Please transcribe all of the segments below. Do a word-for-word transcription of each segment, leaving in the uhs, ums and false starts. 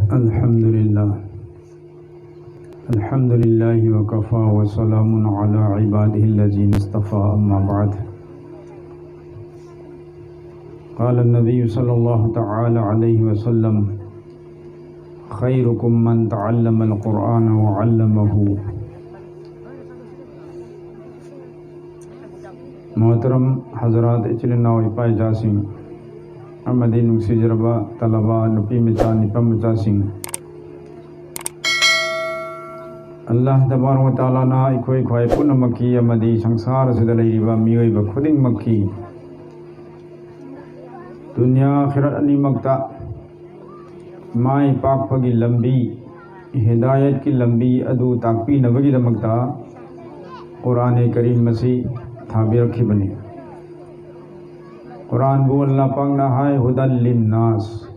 الحمد لله. الحمد لله وكفى وسلام على عباده الذين اصطفى، أما بعد. قال النبي صلى الله تعالى عليه وسلم: خيركم من تعلم القرآن وعلمه. ꯃꯣꯍꯇꯔꯝ ꯍꯖꯔꯥꯠ, ꯏꯆꯤꯜ ꯏꯅꯥꯎ, ꯏꯄꯥ ꯏꯆꯥꯁꯤꯡ, ꯑꯃꯗꯤ ꯅꯨꯡꯁꯤꯖꯔꯕ ꯇꯂꯕꯥ ꯅꯨꯄꯤ ꯃꯆꯥ, ꯅꯨꯄꯥ ꯃꯆꯥꯁꯤꯡ, ꯑꯜꯂꯥꯍ ꯇꯕꯥꯔꯛ ꯋ ꯇꯥꯂꯥꯅ ꯑꯩꯈꯣꯏ ꯈ꯭ꯋꯥꯏ ꯄꯨꯝꯅꯃꯛꯀꯤ ꯑꯃꯗꯤ ꯁꯪꯁꯥꯔ ꯑꯁꯤꯗ ꯂꯩꯔꯤꯕ ꯃꯤꯑꯣꯏꯕ ꯈꯨꯗꯤꯡꯃꯛꯀꯤ ꯗꯨꯅꯤꯌꯥ ꯑꯥꯈꯤꯔꯠ ꯑꯅꯤꯃꯛꯇ ꯃꯥꯏ ꯄꯥꯛꯄꯒꯤ ꯂꯝꯕꯤ, ꯍꯤꯗꯥꯌꯠꯀꯤ ꯂꯝꯕꯤ ꯑꯗꯨ ꯇꯥꯛꯄꯤꯅꯕꯒꯤꯗꯃꯛꯇ ꯀꯨꯔꯥꯟ ꯀꯔꯤꯝ ꯑꯁꯤ ꯊꯥꯕꯤꯔꯛꯈꯤꯕꯅꯤ꯫ ꯀꯨꯔꯥꯟꯕꯨ ꯑꯜꯂꯥꯍ ꯄꯥꯛꯅ ꯍꯥꯏ, ꯍꯨꯗꯜ ꯂꯤꯟꯅꯥꯁ꯫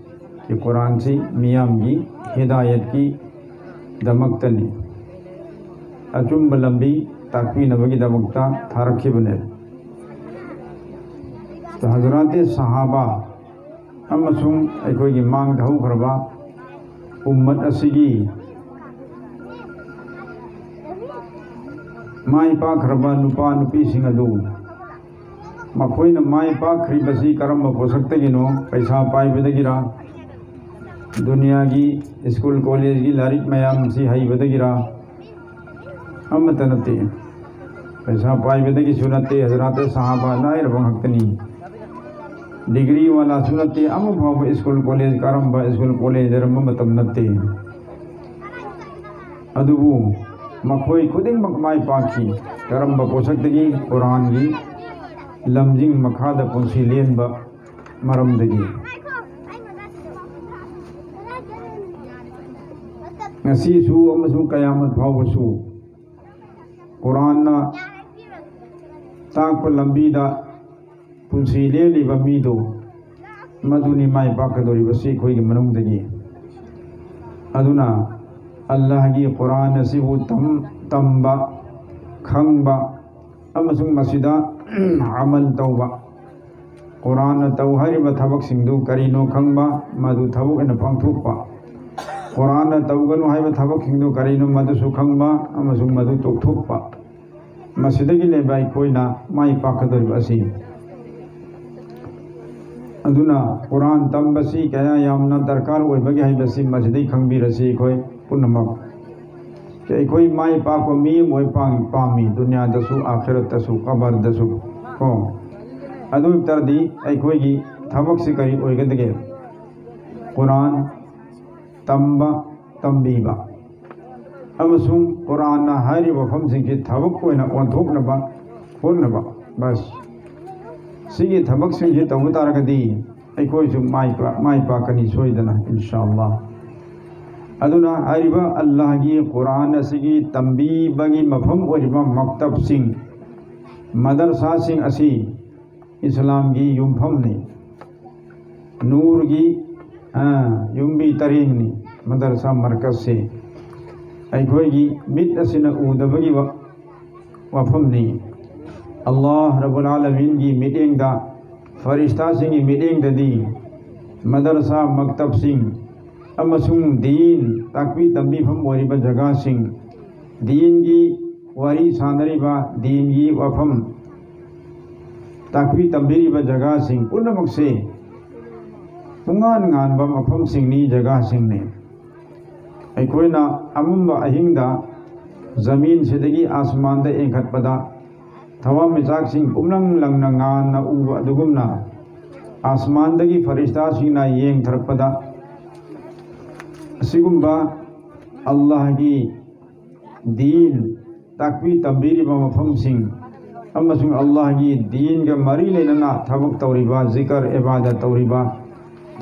ꯀꯨꯔꯥꯟꯁꯤ ꯃꯤꯌꯥꯝꯒꯤ ꯍꯤꯗꯥꯌꯠꯀꯤ ꯗꯃꯛꯇꯅꯤ, ꯑꯆꯨꯝꯕ ꯂꯝꯕꯤ ꯇꯥꯛꯄꯤꯅꯕꯒꯤꯗꯃꯛꯇ ꯊꯥꯔꯛꯈꯤꯕꯅꯦ꯫ ꯍꯖꯔꯥꯇꯦ ꯁꯍꯥꯕꯥ ꯑꯃꯁꯨꯡ ꯑꯩꯈꯣꯏꯒꯤ ꯃꯥꯡꯗ ꯍꯧꯈ꯭ꯔꯕ ꯎꯝꯃꯠ ꯑꯁꯤꯒꯤ ꯃꯥꯏ ꯄꯥꯛꯈ꯭ꯔꯕ ꯅꯨꯄꯥ ꯅꯨꯄꯤꯁꯤꯡ ꯑꯗꯨ, ꯃꯈꯣꯏꯅ ꯃꯥꯏ ꯄꯥꯛꯈ꯭ꯔꯤꯕꯁꯤ ꯀꯔꯝꯕ ꯄꯣꯠꯁꯛꯇꯒꯤꯅꯣ? ꯄꯩꯁꯥ ꯄꯥꯏꯕꯗꯒꯤꯔ? ꯗꯨꯅꯤꯌꯥꯒꯤ ꯁ꯭ꯀꯨꯜ ꯀꯣꯂꯦꯖꯀꯤ ꯂꯥꯏꯔꯤꯛ ꯃꯌꯥꯝꯁꯤ ꯍꯩꯕꯗꯒꯤꯔ? ꯑꯃꯠꯇ ꯅꯠꯇꯦ꯫ ꯄꯩꯁꯥ ꯄꯥꯏꯕꯗꯒꯤꯁꯨ ꯅꯠꯇꯦ, ꯍꯖꯔꯥꯇꯦ ꯁꯍꯥꯕꯥ ꯂꯥꯏꯔꯕ ꯉꯥꯛꯇꯅꯤ꯫ ꯗꯤꯒ꯭ꯔꯤ ꯋꯥꯂꯥꯁꯨ ꯅꯠꯇꯦ, ꯑꯃ ꯐꯥꯎꯕ ꯁ꯭ꯀꯨꯜ ꯀꯣꯂꯦꯖ ꯀꯥꯔꯝꯕ, ꯁ꯭ꯀꯨꯜ ꯀꯣꯂꯦꯖ ꯂꯩꯔꯝꯕ ꯃꯇꯝ ꯅꯠꯇꯦ꯫ ꯑꯗꯨꯕꯨ ꯃꯈꯣꯏ ꯈꯨꯗꯤꯡꯃꯛ ꯃꯥꯏ ꯄꯥꯛꯈꯤ꯫ ꯀꯔꯝꯕ ꯄꯣꯠꯁꯛꯇꯒꯤ? ꯀꯨꯔꯥꯟꯒꯤ ꯂꯝꯖꯤꯡ ꯃꯈꯥꯗ ꯄꯨꯟꯁꯤ ꯂꯦꯟꯕ ꯃꯔꯝꯗꯒꯤ꯫ ꯉꯁꯤꯁꯨ ꯑꯃꯁꯨꯡ ꯀꯌꯥꯃꯠ ꯐꯥꯎꯕꯁꯨ ꯀꯨꯔꯥꯟꯅ ꯇꯥꯛꯄ ꯂꯝꯕꯤꯗ ꯄꯨꯟꯁꯤ ꯂꯦꯜꯂꯤꯕ ꯃꯤꯗꯨ, ꯃꯗꯨꯅꯤ ꯃꯥꯏ ꯄꯥꯛꯀꯗꯧꯔꯤꯕꯁꯤ ꯑꯩꯈꯣꯏꯒꯤ ꯃꯅꯨꯡꯗꯒꯤ꯫ ꯑꯗꯨꯅ ꯑꯜꯂꯥꯍꯒꯤ ꯀꯨꯔꯥꯟ ꯑꯁꯤꯕꯨ ꯇꯝ-, ꯇꯝꯕ, ꯈꯪꯕ ꯑꯃꯁꯨꯡ ꯃꯁꯤꯗ ꯑꯃꯜ ꯇꯧꯕ, ꯀꯨꯔꯥꯟꯅ ꯇꯧ ꯍꯥꯏꯔꯤꯕ ꯊꯕꯛꯁꯤꯡꯗꯨ ꯀꯔꯤꯅꯣ ꯈꯪꯕ, ꯃꯗꯨ ꯊꯕꯛ ꯑꯣꯏꯅ ꯄꯥꯡꯊꯣꯛꯄ, ꯀꯨꯔꯥꯟꯅ ꯇꯧꯒꯅꯨ ꯍꯥꯏꯕ ꯊꯕꯛꯁꯤꯡꯗꯨ ꯀꯔꯤꯅꯣ, ꯃꯗꯨꯁꯨ ꯈꯪꯕ ꯑꯃꯁꯨꯡ ꯃꯗꯨ ꯇꯣꯛꯊꯣꯛꯄ, ꯃꯁꯤꯗꯒꯤꯅꯦꯕ ꯑꯩꯈꯣꯏꯅ ꯃꯥꯏ ꯄꯥꯛꯀꯗꯧꯔꯤꯕ ꯑꯁꯤ꯫ ꯑꯗꯨꯅ ꯀꯨꯔꯥꯟ ꯇꯝꯕꯁꯤ ꯀꯌꯥ ꯌꯥꯝꯅ ꯗꯔꯀꯥꯔ ꯑꯣꯏꯕꯒꯦ ꯍꯥꯏꯕꯁꯤ ꯃꯁꯤꯗꯒꯤ ꯈꯪꯕꯤꯔꯁꯤ ꯑꯩꯈꯣꯏ ꯄꯨꯝꯅꯃꯛ꯫ ꯑꯩꯈꯣꯏ ꯃꯥꯏ ꯄꯥꯛꯄ ꯃꯤ ꯑꯃ ꯑꯣꯏ ꯄꯥꯝ-, ꯄꯥꯝꯃꯤ, ꯗꯨꯅꯤꯌꯥꯗꯁꯨ, ꯑꯥꯈꯤꯔꯠꯇꯁꯨ, ꯀꯕꯔꯗꯁꯨ ꯀꯣ꯫ ꯑꯗꯨ ꯑꯣꯏ ꯇꯥꯔꯗꯤ ꯑꯩꯈꯣꯏꯒꯤ ꯊꯕꯛꯁꯤ ꯀꯔꯤ ꯑꯣꯏꯒꯗꯒꯦ? ꯀꯨꯔꯥꯟ ꯇꯝꯕ, ꯇꯝꯕꯤꯕ ꯑꯃꯁꯨꯡ ꯀꯨꯔꯥꯟꯅ ꯍꯥꯏꯔꯤꯕ ꯋꯥꯐꯝꯁꯤꯡꯁꯤ ꯊꯕꯛ ꯑꯣꯏꯅ ꯑꯣꯟꯊꯣꯛꯅꯕ ꯍꯣꯠꯅꯕ꯫ ꯕꯁ꯫ ꯁꯤꯒꯤ ꯊꯕꯛꯁꯤꯡꯁꯤ ꯇꯧꯕ ꯇꯥꯔꯒꯗꯤ ꯑꯩꯈꯣꯏꯁꯨ ꯃꯥꯏ ꯄꯥ-, ꯃꯥꯏ ꯄꯥꯛꯀꯅꯤ ꯁꯣꯏꯗꯅ, ꯏꯟꯁꯥ ꯑꯜꯂꯥ꯫ ꯑꯗꯨꯅ ꯍꯥꯏꯔꯤꯕ ꯑꯜꯂꯥꯍꯒꯤ ꯀꯨꯔꯥꯟ ꯑꯁꯤꯒꯤ ꯇꯝꯕꯤꯕꯒꯤ ꯃꯐꯝ ꯑꯣꯏꯔꯤꯕ ꯃꯛꯇꯕꯁꯤꯡ, ꯃꯗꯔꯁꯥꯁꯤꯡ ꯑꯁꯤ ꯏꯁꯂꯥꯝꯒꯤ ꯌꯨꯝꯐꯝꯅꯤ꯫ ꯅꯨꯔꯒꯤ, ꯑ, ꯌꯨꯝꯕꯤ ꯇꯔꯦꯡꯅꯤ ꯃꯗꯔꯁꯥ ꯃꯔꯀꯖꯁꯦ꯫ ꯑꯩꯈꯣꯏꯒꯤ ꯃꯤꯠ ꯑꯁꯤꯅ ꯎꯗꯕꯒꯤ ꯋꯥ-, ꯋꯥꯐꯝꯅꯤ꯫ ꯑꯜꯂꯥꯍ ꯔꯕꯨꯜ ꯑꯥꯂꯃꯤꯟꯒꯤ ꯃꯤꯠꯌꯦꯡꯗ, ꯐꯔꯤꯁꯇꯥꯁꯤꯡꯒꯤ ꯃꯤꯠꯌꯦꯡꯗꯗꯤ ꯃꯗꯔꯁꯥ, ꯃꯛꯇꯕꯁꯤꯡ ꯑꯃꯁꯨꯡ ꯗꯤꯟ ꯇꯥꯛꯄꯤ ꯇꯝꯕꯤꯐꯝ ꯑꯣꯏꯔꯤꯕ ꯖꯒꯥꯁꯤꯡ, ꯗꯤꯟꯒꯤ ꯋꯥꯔꯤ ꯁꯥꯅꯔꯤꯕ, ꯗꯤꯟꯒꯤ ꯋꯥꯐꯝ ꯇꯥꯛꯄꯤ ꯇꯝꯕꯤꯔꯤꯕ ꯖꯒꯥꯁꯤꯡ ꯄꯨꯝꯅꯃꯛꯁꯦ ꯄꯨꯡꯉꯥꯟ ꯉꯥꯟꯕ ꯃꯐꯝꯁꯤꯡꯅꯤ, ꯖꯒꯥꯁꯤꯡꯅꯤ꯫ ꯑꯩꯈꯣꯏꯅ ꯑꯃꯝꯕ ꯑꯍꯤꯡꯗ ꯖꯃꯤꯟꯁꯤꯗꯒꯤ ꯑꯥꯁꯃꯥꯟꯗ ꯌꯦꯡꯈꯠꯄꯗ ꯊꯋꯥꯟꯃꯤꯆꯥꯛꯁꯤꯡ ꯄꯨꯝꯂꯪ ꯂꯪꯅ ꯉꯥꯟꯅ ꯎꯕ ꯑꯗꯨꯒꯨꯝꯅ, ꯑꯥꯁꯃꯥꯟꯗꯒꯤ ꯐꯔꯤꯁꯇꯥꯁꯤꯡꯅ ꯌꯦꯡꯊꯔꯛꯄꯗ ꯑꯁꯤꯒꯨꯝꯕ ꯑꯜꯂꯥꯍꯒꯤ ꯗꯤꯟ ꯇꯥꯛꯄꯤ ꯇꯝꯕꯤꯔꯤꯕ ꯃꯐꯝꯁꯤꯡ ꯑꯃꯁꯨꯡ ꯑꯜꯂꯥꯍꯒꯤ ꯗꯤꯟꯒ ꯃꯔꯤ ꯂꯩꯅꯅ ꯊꯕꯛ ꯇꯧꯔꯤꯕ, ꯖꯤꯀꯔ, ꯏꯕꯥꯗꯠ ꯇꯧꯔꯤꯕ,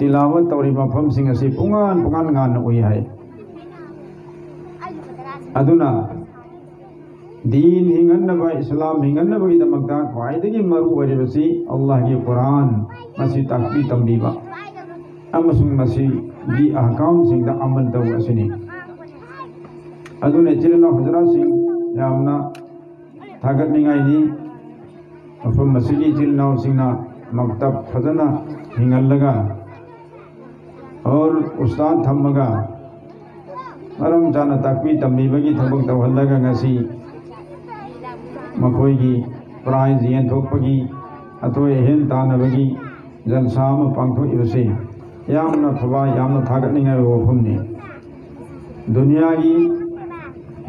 ꯇꯤꯂꯥꯋꯠ ꯇꯧꯔꯤꯕ ꯃꯐꯝꯁꯤꯡ ꯑꯁꯤ ꯄꯨꯡꯉꯥꯟ ꯄꯨꯡꯉꯥꯟ ꯉꯥꯟꯅ ꯎꯏ ꯍꯥꯏ꯫ ꯑꯗꯨꯅ ꯗꯤꯟ ꯍꯤꯡꯍꯟꯅꯕ, ꯏꯁꯂꯥꯝ ꯍꯤꯡꯍꯟꯅꯕꯒꯤꯗꯃꯛꯇ ꯈ꯭ꯋꯥꯏꯗꯒꯤ ꯃꯔꯨ ꯑꯣꯏꯔꯤꯕꯁꯤ ꯑꯜꯂꯥꯍꯒꯤ ꯀꯨꯔꯥꯟ, ꯃꯁꯤ ꯇꯥꯛꯄꯤ ꯇꯝꯕꯤꯕ ꯑꯃꯁꯨꯡ ꯃꯁꯤꯒꯤ ꯑꯍꯀꯥꯝꯁꯤꯡꯗ ꯑꯃꯜ ꯇꯧꯕ ꯑꯁꯤꯅꯤ꯫ ꯑꯗꯨꯅ ꯏꯆꯤꯜ ꯏꯅꯥꯎ ꯍꯖꯔꯥꯠꯁꯤꯡ, ꯌꯥꯝꯅ ꯊꯥꯒꯠꯅꯤꯡꯉꯥꯏꯅꯤ꯫ ꯃꯐꯝ ꯑꯁꯤꯒꯤ ꯏꯆꯤꯜ ꯏꯅꯥꯎꯁꯤꯡꯅ ꯃꯛꯇꯕ ꯐꯖꯅ ꯂꯤꯡꯍꯜꯂꯒ, ꯑꯣꯔ ꯎꯁꯇꯥꯗ ꯊꯝꯃꯒ, ꯃꯔꯝ ꯆꯥꯅ ꯇꯥꯛꯄꯤ ꯇꯝꯕꯤꯕꯒꯤ ꯊꯕꯛ ꯇꯧꯍꯜꯂꯒ ꯉꯁꯤ ꯃꯈꯣꯏꯒꯤ ꯄ꯭ꯔꯥꯏꯖ ꯌꯦꯟꯊꯣꯛꯄꯒꯤ, ꯑꯊꯣꯏ ꯑꯍꯦꯟ ꯇꯥꯟꯅꯕꯒꯤ ꯖꯜꯁꯥ ꯑꯃ ꯄꯥꯡꯊꯣꯛꯏꯕꯁꯤ ꯌꯥꯝꯅ ꯐꯕ, ꯌꯥꯝꯅ ꯊꯥꯒꯠꯅꯤꯡꯉꯥꯏ ꯑꯣꯏꯕ ꯋꯥꯐꯝꯅꯤ꯫ ꯗꯨꯅꯤꯌꯥꯒꯤ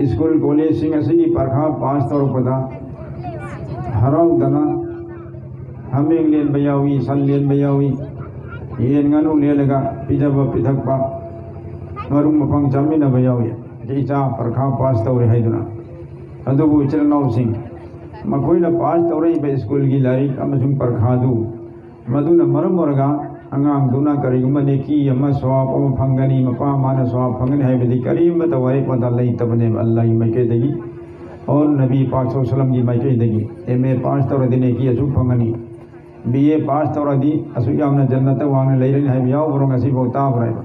ꯁ꯭ꯀꯨꯜ ꯀꯣꯂꯦꯖꯁꯤꯡ ꯑꯁꯤꯒꯤ ꯄꯔꯈꯥ ꯄꯥꯁ ꯇꯧꯔꯛꯄꯗ ꯍꯔꯥꯎꯗꯅ ꯍꯥꯃꯦꯡ ꯂꯦꯟꯕ ꯌꯥꯎꯏ, ꯁꯟ ꯂꯦꯟꯕ ꯌꯥꯎꯏ, ꯌꯦꯟ ꯉꯥꯅꯨ ꯂꯦꯜꯂꯒ ꯄꯤꯖꯕ ꯄꯤꯊꯛꯄ, ꯃꯔꯨꯞ ꯃꯄꯥꯡ ꯆꯥꯃꯤꯟꯅꯕ ꯌꯥꯎꯏ꯫ ꯏꯆꯥ ꯄꯔꯈꯥ ꯄꯥꯁ ꯇꯧꯔꯦ ꯍꯥꯏꯗꯨꯅ꯫ ꯑꯗꯨꯕꯨ ꯏꯆꯤꯜ ꯏꯅꯥꯎꯁꯤꯡ, ꯃꯈꯣꯏꯅ ꯄꯥꯁ ꯇꯧꯔꯛꯏꯕ ꯁ꯭ꯀꯨꯜꯒꯤ ꯂꯥꯏꯔꯤꯛ ꯑꯃꯁꯨꯡ ꯄꯔꯈꯥꯗꯨ, ꯃꯗꯨꯅ ꯃꯔꯝ ꯑꯣꯏꯔꯒ ꯑꯉꯥꯡꯗꯨꯅ ꯀꯔꯤꯒꯨꯝꯕ ꯅꯦꯀꯤ ꯑꯃ, ꯁꯋꯥꯕ ꯑꯃ ꯐꯪꯒꯅꯤ, ꯃꯄꯥ ꯃꯃꯥꯅ ꯁꯋꯥꯕ ꯐꯪꯒꯅꯤ ꯍꯥꯏꯕꯗꯤ ꯀꯔꯤꯃꯠꯇ ꯋꯥꯔꯦꯞ ꯃꯇꯥ ꯂꯩꯇꯕꯅꯦꯕ꯫ ꯑꯜꯂꯥꯍꯒꯤ ꯃꯥꯏꯀꯩꯗꯒꯤ ꯑꯣꯔ ꯅꯕꯤ ꯄꯥꯛ ꯁꯜꯂꯜꯂꯥꯍꯨ ꯑꯂꯥꯏꯍꯤ ꯋꯥꯁꯜꯂꯝꯒꯤ ꯃꯥꯏꯀꯩꯗꯒꯤ꯫ ꯑꯦꯝ ꯑꯦ ꯄꯥꯁ ꯇꯧꯔꯗꯤ ꯅꯦꯀꯤ ꯑꯁꯨꯛ ꯐꯪꯒꯅꯤ, ꯕꯤ ꯑꯦ ꯄꯥꯁ ꯇꯧꯔꯗꯤ ꯑꯁꯨꯛ ꯌꯥꯝꯅ ꯖꯟꯅꯠꯇ ꯋꯥꯡꯅ ꯂꯩꯔꯅꯤ ꯍꯥꯏꯕ ꯌꯥꯎꯕ꯭ꯔꯣ? ꯉꯁꯤꯐꯥꯎ ꯇꯥꯕ꯭ꯔꯥ ꯍꯥꯏꯕ?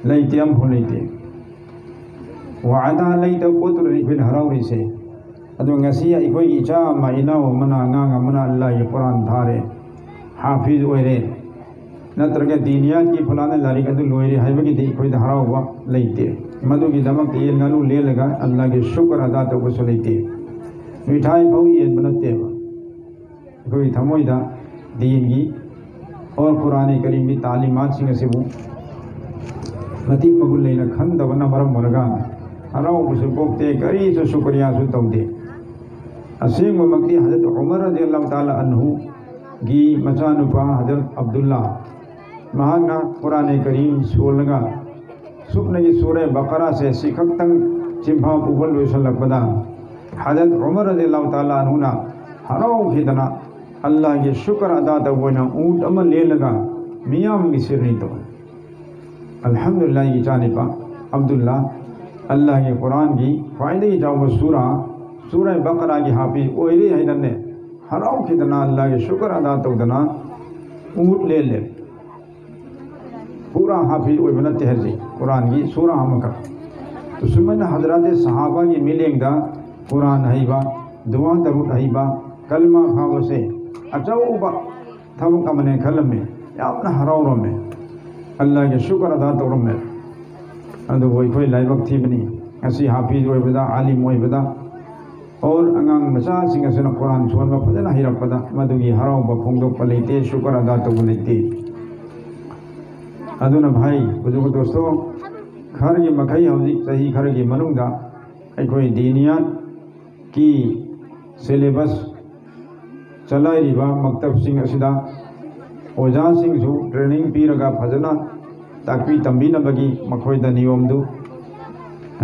ꯂꯩꯇꯦ, ꯑꯃꯐꯥꯎ ꯂꯩꯇꯦ꯫ ꯋꯥꯗꯥ ꯂꯩꯇꯕ ꯄꯣꯠꯇꯨꯗꯅꯤ ꯑꯩꯈꯣꯏꯅ ꯍꯔꯥꯎꯔꯤꯁꯦ꯫ ꯑꯗꯣ ꯉꯁꯤ ꯑꯩꯈꯣꯏꯒꯤ ꯏꯆꯥ ꯑꯃ, ꯏꯅꯥꯎ ꯑꯃꯅ, ꯑꯉꯥꯡ ꯑꯃꯅ ꯑꯜꯂꯥꯍꯒꯤ ꯀꯨꯔꯥꯟ ꯊꯥꯔꯦ, ꯍꯥꯐꯤꯖ ꯑꯣꯏꯔꯦ, ꯅꯠꯇ꯭ꯔꯒ ꯗꯤꯅꯤꯌꯥꯠꯀꯤ ꯐꯂꯥꯅ ꯂꯥꯏꯔꯤꯛ ꯑꯗꯨ ꯂꯣꯏꯔꯦ ꯍꯥꯏꯕꯒꯤꯗꯤ ꯑꯩꯈꯣꯏꯗ ꯍꯔꯥꯎꯕ ꯂꯩꯇꯦ꯫ ꯃꯗꯨꯒꯤꯗꯃꯛꯇ ꯌꯦꯟ ꯉꯥꯅꯨ ꯂꯦꯜꯂꯒ ꯑꯜꯂꯥꯍꯒꯤ ꯁꯨꯀꯔ ꯑꯗꯥ ꯇꯧꯕꯁꯨ ꯂꯩꯇꯦ꯫ ꯃꯤꯊꯥꯏ ꯐꯥꯎ ꯌꯦꯟꯕ ꯅꯠꯇꯦꯕ꯫ ꯑꯩꯈꯣꯏꯒꯤ ꯊꯃꯣꯏꯗ ꯗꯤꯟꯒꯤ ꯑꯣꯔ ꯀꯨꯔꯥꯟ ꯀꯔꯤꯝꯒꯤ ꯇꯥꯂꯤꯃꯥꯠꯁꯤꯡ ꯑꯁꯤꯕꯨ ꯃꯇꯤꯛ ꯃꯒꯨꯟ ꯂꯩꯅ ꯈꯪꯗꯕꯅ ꯃꯔꯝ ꯑꯣꯏꯔꯒ ꯍꯔꯥꯎꯕꯁꯨ ꯄꯣꯛꯇꯦ, ꯀꯔꯤꯁꯨ ꯁꯨꯀ꯭ꯔꯤꯌꯥꯁꯨ ꯇꯧꯗꯦ꯫ ꯑꯁꯦꯡꯕꯃꯛꯇꯤ ꯍꯖꯔꯠ ꯎꯃꯔ ꯔꯖꯤꯌꯜꯂꯥꯍꯨ ꯇꯥꯂꯥ ꯑꯟꯍꯨꯒꯤ ꯃꯆꯥꯅꯨꯄꯥ ꯍꯖꯔꯠ ꯑꯕꯗꯨꯜꯂꯥ, ꯃꯍꯥꯛꯅ ꯀꯨꯔꯥꯟ ꯀꯔꯤꯝ ꯁꯣꯜꯂꯒ ꯁꯨꯞꯅꯒꯤ ꯁꯨꯔꯥ ꯕꯀꯔꯥꯁꯦ ꯁꯤꯈꯛꯇꯪ ꯆꯤꯟꯐꯥ ꯄꯨꯕ ꯂꯣꯏꯁꯤꯜꯂꯛꯄꯗ, ꯍꯖꯔꯠ ꯎꯃꯔ ꯔꯖꯤꯌꯜꯂꯥꯍꯨ ꯇꯥꯂꯥ ꯑꯟꯍꯨꯅ ꯍꯔꯥꯎꯈꯤꯗꯅ ꯑꯜꯂꯥꯍꯒꯤ ꯁꯨꯀꯔ ꯑꯗꯥ ꯇꯧꯕ ꯑꯣꯏꯅ ꯎꯠ ꯑꯃ ꯂꯦꯜꯂꯒ ꯃꯤꯌꯥꯝꯒꯤ ꯁꯤꯔꯅꯤ ꯇꯧꯏ꯫ ꯑꯜꯍꯝꯗꯨꯂꯤꯜꯂꯥꯍꯒꯤ ꯏꯆꯥꯅꯤꯄꯥ ꯑꯕꯗꯨꯜꯂꯥ, ꯑꯜꯂꯥꯍꯒꯤ ꯀꯨꯔꯥꯟꯒꯤ ꯈ꯭ꯋꯥꯏꯗꯒꯤ ꯆꯥꯎꯕ ꯁꯨꯔꯥ, ꯁꯨꯔꯥ ꯕꯀꯔꯥꯒꯤ ꯍꯥꯐꯤꯖ ꯑꯣꯏꯔꯦ ꯍꯥꯏꯗꯅꯦ, ꯍꯔꯥꯎꯈꯤꯗꯅ ꯑꯜꯂꯥꯍꯒꯤ ꯁꯨꯀꯔ ꯑꯗꯥ ꯇꯧꯗꯅ ꯎꯠ ꯂꯦꯜꯂꯦ꯫ ꯄꯨꯔꯥ ꯍꯥꯐꯤꯖ ꯑꯣꯏꯕ ꯅꯠꯇꯦ ꯍꯥꯏꯁꯦ, ꯀꯨꯔꯥꯟꯒꯤ ꯁꯨꯔꯥ ꯑꯃꯈꯛ꯫ ꯑꯁꯨꯃꯥꯏꯅ ꯍꯖꯔꯥꯠ ꯁꯍꯥꯕꯥꯒꯤ ꯃꯤꯠꯌꯦꯡꯗ ꯀꯨꯔꯥꯟ ꯍꯩꯕ, ꯗꯨꯋꯥ ꯗꯔꯨꯗ ꯍꯩꯕ, ꯀꯂꯃꯥ ꯐꯥꯕꯁꯦ ꯑꯆꯧꯕ ꯊꯕꯛ ꯑꯃꯅꯦ ꯈꯜꯂꯝꯃꯦ꯫ ꯌꯥꯝꯅ ꯍꯔꯥꯎꯔꯝꯃꯦ, ꯑꯜꯂꯥꯍꯒꯤ ꯁꯨꯀꯔ ꯑꯗꯥ ꯇꯧꯔꯝꯃꯦ꯫ ꯑꯗꯨꯕꯨ ꯑꯩꯈꯣꯏ ꯂꯥꯏꯕꯛ ꯊꯤꯕꯅꯤ, ꯉꯁꯤ ꯍꯥꯐꯤꯖ ꯑꯣꯏꯕꯗ, ꯑꯥꯂꯤꯝ ꯑꯣꯏꯕꯗ, ꯑꯣꯔ ꯑꯉꯥꯡ ꯃꯆꯥꯁꯤꯡ ꯑꯁꯤꯅ ꯀꯨꯔꯥꯟ ꯁꯣꯟꯕ ꯐꯖꯅ ꯍꯩꯔꯛꯄꯗ, ꯃꯗꯨꯒꯤ ꯍꯔꯥꯎꯕ ꯐꯣꯡꯗꯣꯛꯄ ꯂꯩꯇꯦ꯫ ꯁꯨꯀꯔ ꯑꯗꯥ ꯇꯧꯕ ꯂꯩꯇꯦ꯫ ꯑꯗꯨꯅ ꯚꯥꯏ, ꯕꯨꯖꯨꯔꯒ ꯗꯣꯁꯇꯣ, ꯈꯔꯒꯤ ꯃꯈꯩ ꯍꯧꯖꯤꯛ ꯆꯍꯤ ꯈꯔꯒꯤ ꯃꯅꯨꯡꯗ ꯑꯩꯈꯣꯏ ꯗꯤꯅꯤꯌꯥꯠꯀꯤ ꯁꯤꯂꯦꯕꯁ ꯆꯂꯥꯏꯔꯤꯕ ꯃꯛꯇꯕꯁꯤꯡ ꯑꯁꯤꯗ ꯑꯣꯖꯥꯁꯤꯡꯁꯨ ꯇ꯭ꯔꯦꯅꯤꯡ ꯄꯤꯔꯒ ꯐꯖꯅ ꯇꯥꯛꯄꯤ ꯇꯝꯕꯤꯅꯕꯒꯤ ꯃꯈꯣꯏꯗ ꯅꯤꯌꯣꯝꯗꯨ,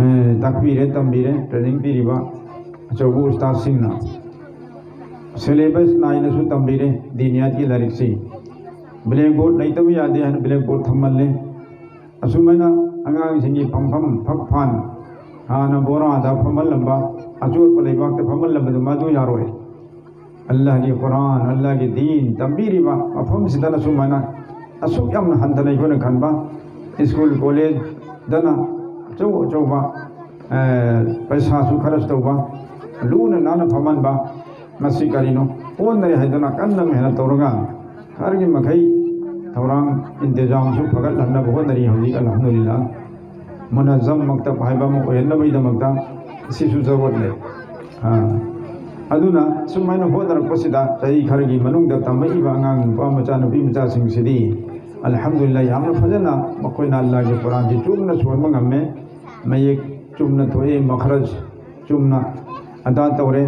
ꯑꯦ, ꯇꯥꯛꯄꯤꯔꯦ, ꯇꯝꯕꯤꯔꯦ꯫ ꯇ꯭ꯔꯦꯅꯤꯡ ꯄꯤꯔꯤꯕ ꯑꯆꯧꯕ ꯎꯁꯇꯥꯗꯁꯤꯡꯅ ꯁꯤꯂꯦꯕꯁ ꯅꯥꯏꯅꯁꯨ ꯇꯝꯕꯤꯔꯦ ꯗꯤꯅꯤꯌꯥꯠꯀꯤ ꯂꯥꯏꯔꯤꯛꯁꯤ꯫ ꯕ꯭ꯂꯦꯛꯕꯣꯔꯗ ꯂꯩꯇꯕ ꯌꯥꯗꯦ ꯍꯥꯏꯅ ꯕ꯭ꯂꯦꯛꯕꯣꯔꯗ ꯊꯝꯍꯜꯂꯦ꯫ ꯑꯁꯨꯃꯥꯏꯅ ꯑꯉꯥꯡꯁꯤꯡꯒꯤ ꯐꯝꯐꯝ ꯐꯛ ꯐꯥꯟ, ꯍꯥꯟꯅ ꯕꯣꯔꯥꯗ ꯐꯝꯍꯜꯂꯝꯕ, ꯑꯆꯣꯠꯄ ꯂꯩꯕꯥꯛꯇ ꯐꯝꯍꯜꯂꯝꯕꯗꯨ ꯃꯗꯨ ꯌꯥꯔꯣꯏ꯫ ꯑꯜꯂꯥꯍꯒꯤ ꯀꯨꯔꯥꯟ, ꯑꯜꯂꯥꯍꯒꯤ ꯗꯤꯟ ꯇꯝꯕꯤꯔꯤꯕ ꯃꯐꯝꯁꯤꯗꯅ ꯁꯨꯃꯥꯏꯅ ꯑꯁꯨꯛ ꯌꯥꯝꯅ ꯍꯟꯊꯅ ꯑꯩꯈꯣꯏꯅ ꯈꯟꯕ, ꯁ꯭ꯀꯨꯜ ꯀꯣꯂꯦꯖꯇꯅ ꯑꯆꯧ ꯑꯆꯧꯕ, ꯑꯦ, ꯄꯩꯁꯥꯁꯨ ꯈꯔꯁ ꯇꯧꯕ, ꯂꯨꯅ ꯅꯥꯟꯅ ꯐꯝꯍꯟꯕ, ꯃꯁꯤ ꯀꯔꯤꯅꯣ? ꯑꯣꯟꯅꯔꯦ ꯍꯥꯏꯗꯨꯅ ꯀꯟꯅ ꯃꯦꯍꯅꯠ ꯇꯧꯔꯒ ꯈꯔꯒꯤ ꯃꯈꯩ ꯊꯧꯔꯥꯡ ꯏꯟꯇꯤꯖꯥꯝꯁꯨ ꯐꯒꯠꯍꯟꯅꯕ ꯍꯣꯠꯅꯔꯤ ꯍꯧꯖꯤꯛ, ꯑꯜꯍꯝꯗꯨꯂꯤꯜꯂꯥ꯫ ꯃꯨꯅꯖꯝ ꯃꯛꯇꯕ ꯍꯥꯏꯕ ꯑꯃ ꯑꯣꯏꯍꯟꯅꯕꯒꯤꯗꯃꯛꯇ ꯁꯤꯁꯨ ꯖꯔꯨꯔꯠ ꯂꯩ꯫ ꯑꯥ, ꯑꯗꯨꯅ ꯁꯨꯃꯥꯏꯅ ꯍꯣꯠꯅꯔꯛꯄꯁꯤꯗ ꯆꯍꯤ ꯈꯔꯒꯤ ꯃꯅꯨꯡꯗ ꯇꯝꯃꯛꯏꯕ ꯑꯉꯥꯡ ꯅꯨꯄꯥ ꯃꯆꯥ, ꯅꯨꯄꯤ ꯃꯆꯥꯁꯤꯡꯁꯤꯗꯤ ꯑꯜꯍꯝꯗꯨꯂꯤꯜꯂꯥ ꯌꯥꯝꯅ ꯐꯖꯅ ꯃꯈꯣꯏꯅ ꯑꯜꯂꯥꯍꯒꯤ ꯀꯨꯔꯥꯟꯁꯤ ꯆꯨꯝꯅ ꯁꯣꯟꯕ ꯉꯝꯃꯦ꯫ ꯃꯌꯦꯛ ꯆꯨꯝꯅ ꯊꯣꯛꯑꯦ, ꯃꯈꯔꯖ ꯆꯨꯝꯅ ꯑꯗꯥ ꯇꯧꯔꯦ꯫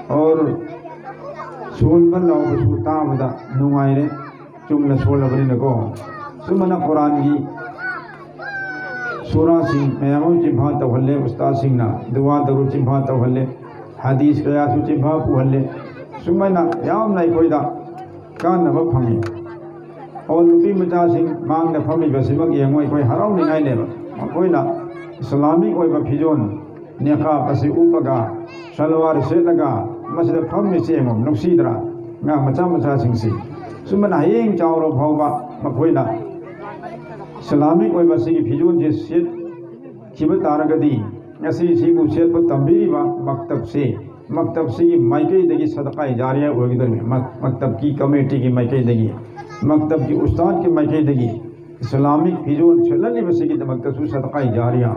ꯑꯣꯔ ꯁꯣꯟꯕ ꯂꯥꯎꯕꯁꯨ ꯇꯥꯕꯗ ꯅꯨꯡꯉꯥꯏꯔꯦ꯫ ꯆꯨꯝꯅ ꯁꯣꯜꯂꯕꯅꯤꯅꯀꯣ꯫ ꯁꯨꯃꯥꯏꯅ ꯀꯨꯔꯥꯟꯒꯤ ꯁꯨꯔꯥꯁꯤꯡ ꯃꯌꯥꯝ ꯑꯃ ꯆꯤꯟꯐꯥ ꯇꯧꯍꯜꯂꯦ ꯎꯁꯇꯥꯗꯁꯤꯡꯅ, ꯗꯨꯋꯥ ꯇꯧꯔ ꯆꯤꯟꯐꯥ ꯇꯧꯍꯜꯂꯦ, ꯍꯗꯤꯁ ꯀꯌꯥꯁꯨ ꯆꯤꯟꯐꯥ ꯄꯨꯍꯜꯂꯦ꯫ ꯁꯨꯃꯥꯏꯅ ꯌꯥꯝꯅ ꯑꯩꯈꯣꯏꯗ ꯀꯥꯟꯅꯕ ꯐꯪꯉꯤ꯫ ꯑꯣ, ꯅꯨꯄꯤ ꯃꯆꯥꯁꯤꯡ ꯃꯥꯡꯗ ꯐꯝꯃꯤꯕꯁꯤꯃꯛ ꯌꯦꯡꯉꯨ, ꯑꯩꯈꯣꯏ ꯍꯔꯥꯎꯅꯤꯡꯉꯥꯏꯅꯦꯕ꯫ ꯃꯈꯣꯏꯅ ꯏꯁꯂꯥꯃꯤꯛ ꯑꯣꯏꯕ ꯐꯤꯖꯣꯜ, ꯅꯤꯀꯥꯞ ꯑꯁꯤ ꯎꯞꯄꯒ, ꯁꯜꯋꯥꯔ ꯁꯦꯠꯂꯒ ꯃꯁꯤꯗ ꯐꯝꯃꯤꯁꯤ ꯌꯦꯡꯉꯨ, ꯅꯨꯡꯁꯤꯗ꯭ꯔꯥ? ꯑꯉꯥꯡ ꯃꯆꯥ ꯃꯆꯥꯁꯤꯡꯁꯤ꯫ ꯁꯨꯃꯥꯏꯅ ꯍꯌꯦꯡ ꯆꯥꯎꯔ ꯐꯥꯎꯕ ꯃꯈꯣꯏꯅ ꯏꯁꯂꯥꯃꯤꯛ ꯑꯣꯏꯕ ꯁꯤꯒꯤ ꯐꯤꯖꯣꯜꯁꯦ ꯁꯦꯠꯈꯤꯕ ꯇꯥꯔꯒꯗꯤ, ꯉꯁꯤ ꯁꯤꯕꯨ ꯁꯦꯠꯄ ꯇꯝꯕꯤꯔꯤꯕ ꯃꯛꯇꯕꯁꯦ, ꯃꯛꯇꯕꯁꯤꯒꯤ ꯃꯥꯏꯀꯩꯗꯒꯤ ꯁꯗꯀꯥꯏ ꯖꯥꯔꯤꯌꯥ ꯑꯣꯏꯒꯗꯧꯔꯤꯕꯅꯤ꯫ ꯃꯛ-, ꯃꯛꯇꯕꯀꯤ ꯀꯃꯤꯇꯤꯒꯤ ꯃꯥꯏꯀꯩꯗꯒꯤ, ꯃꯛꯇꯕꯀꯤ ꯎꯁꯇꯥꯗꯀꯤ ꯃꯥꯏꯀꯩꯗꯒꯤ ꯏꯁꯂꯥꯃꯤꯛ ꯐꯤꯖꯣꯜ ꯁꯦꯠꯍꯜꯂꯤꯕꯁꯤꯒꯤꯗꯃꯛꯇꯁꯨ ꯁꯗꯀꯥꯏ ꯖꯥꯔꯤꯌꯥ,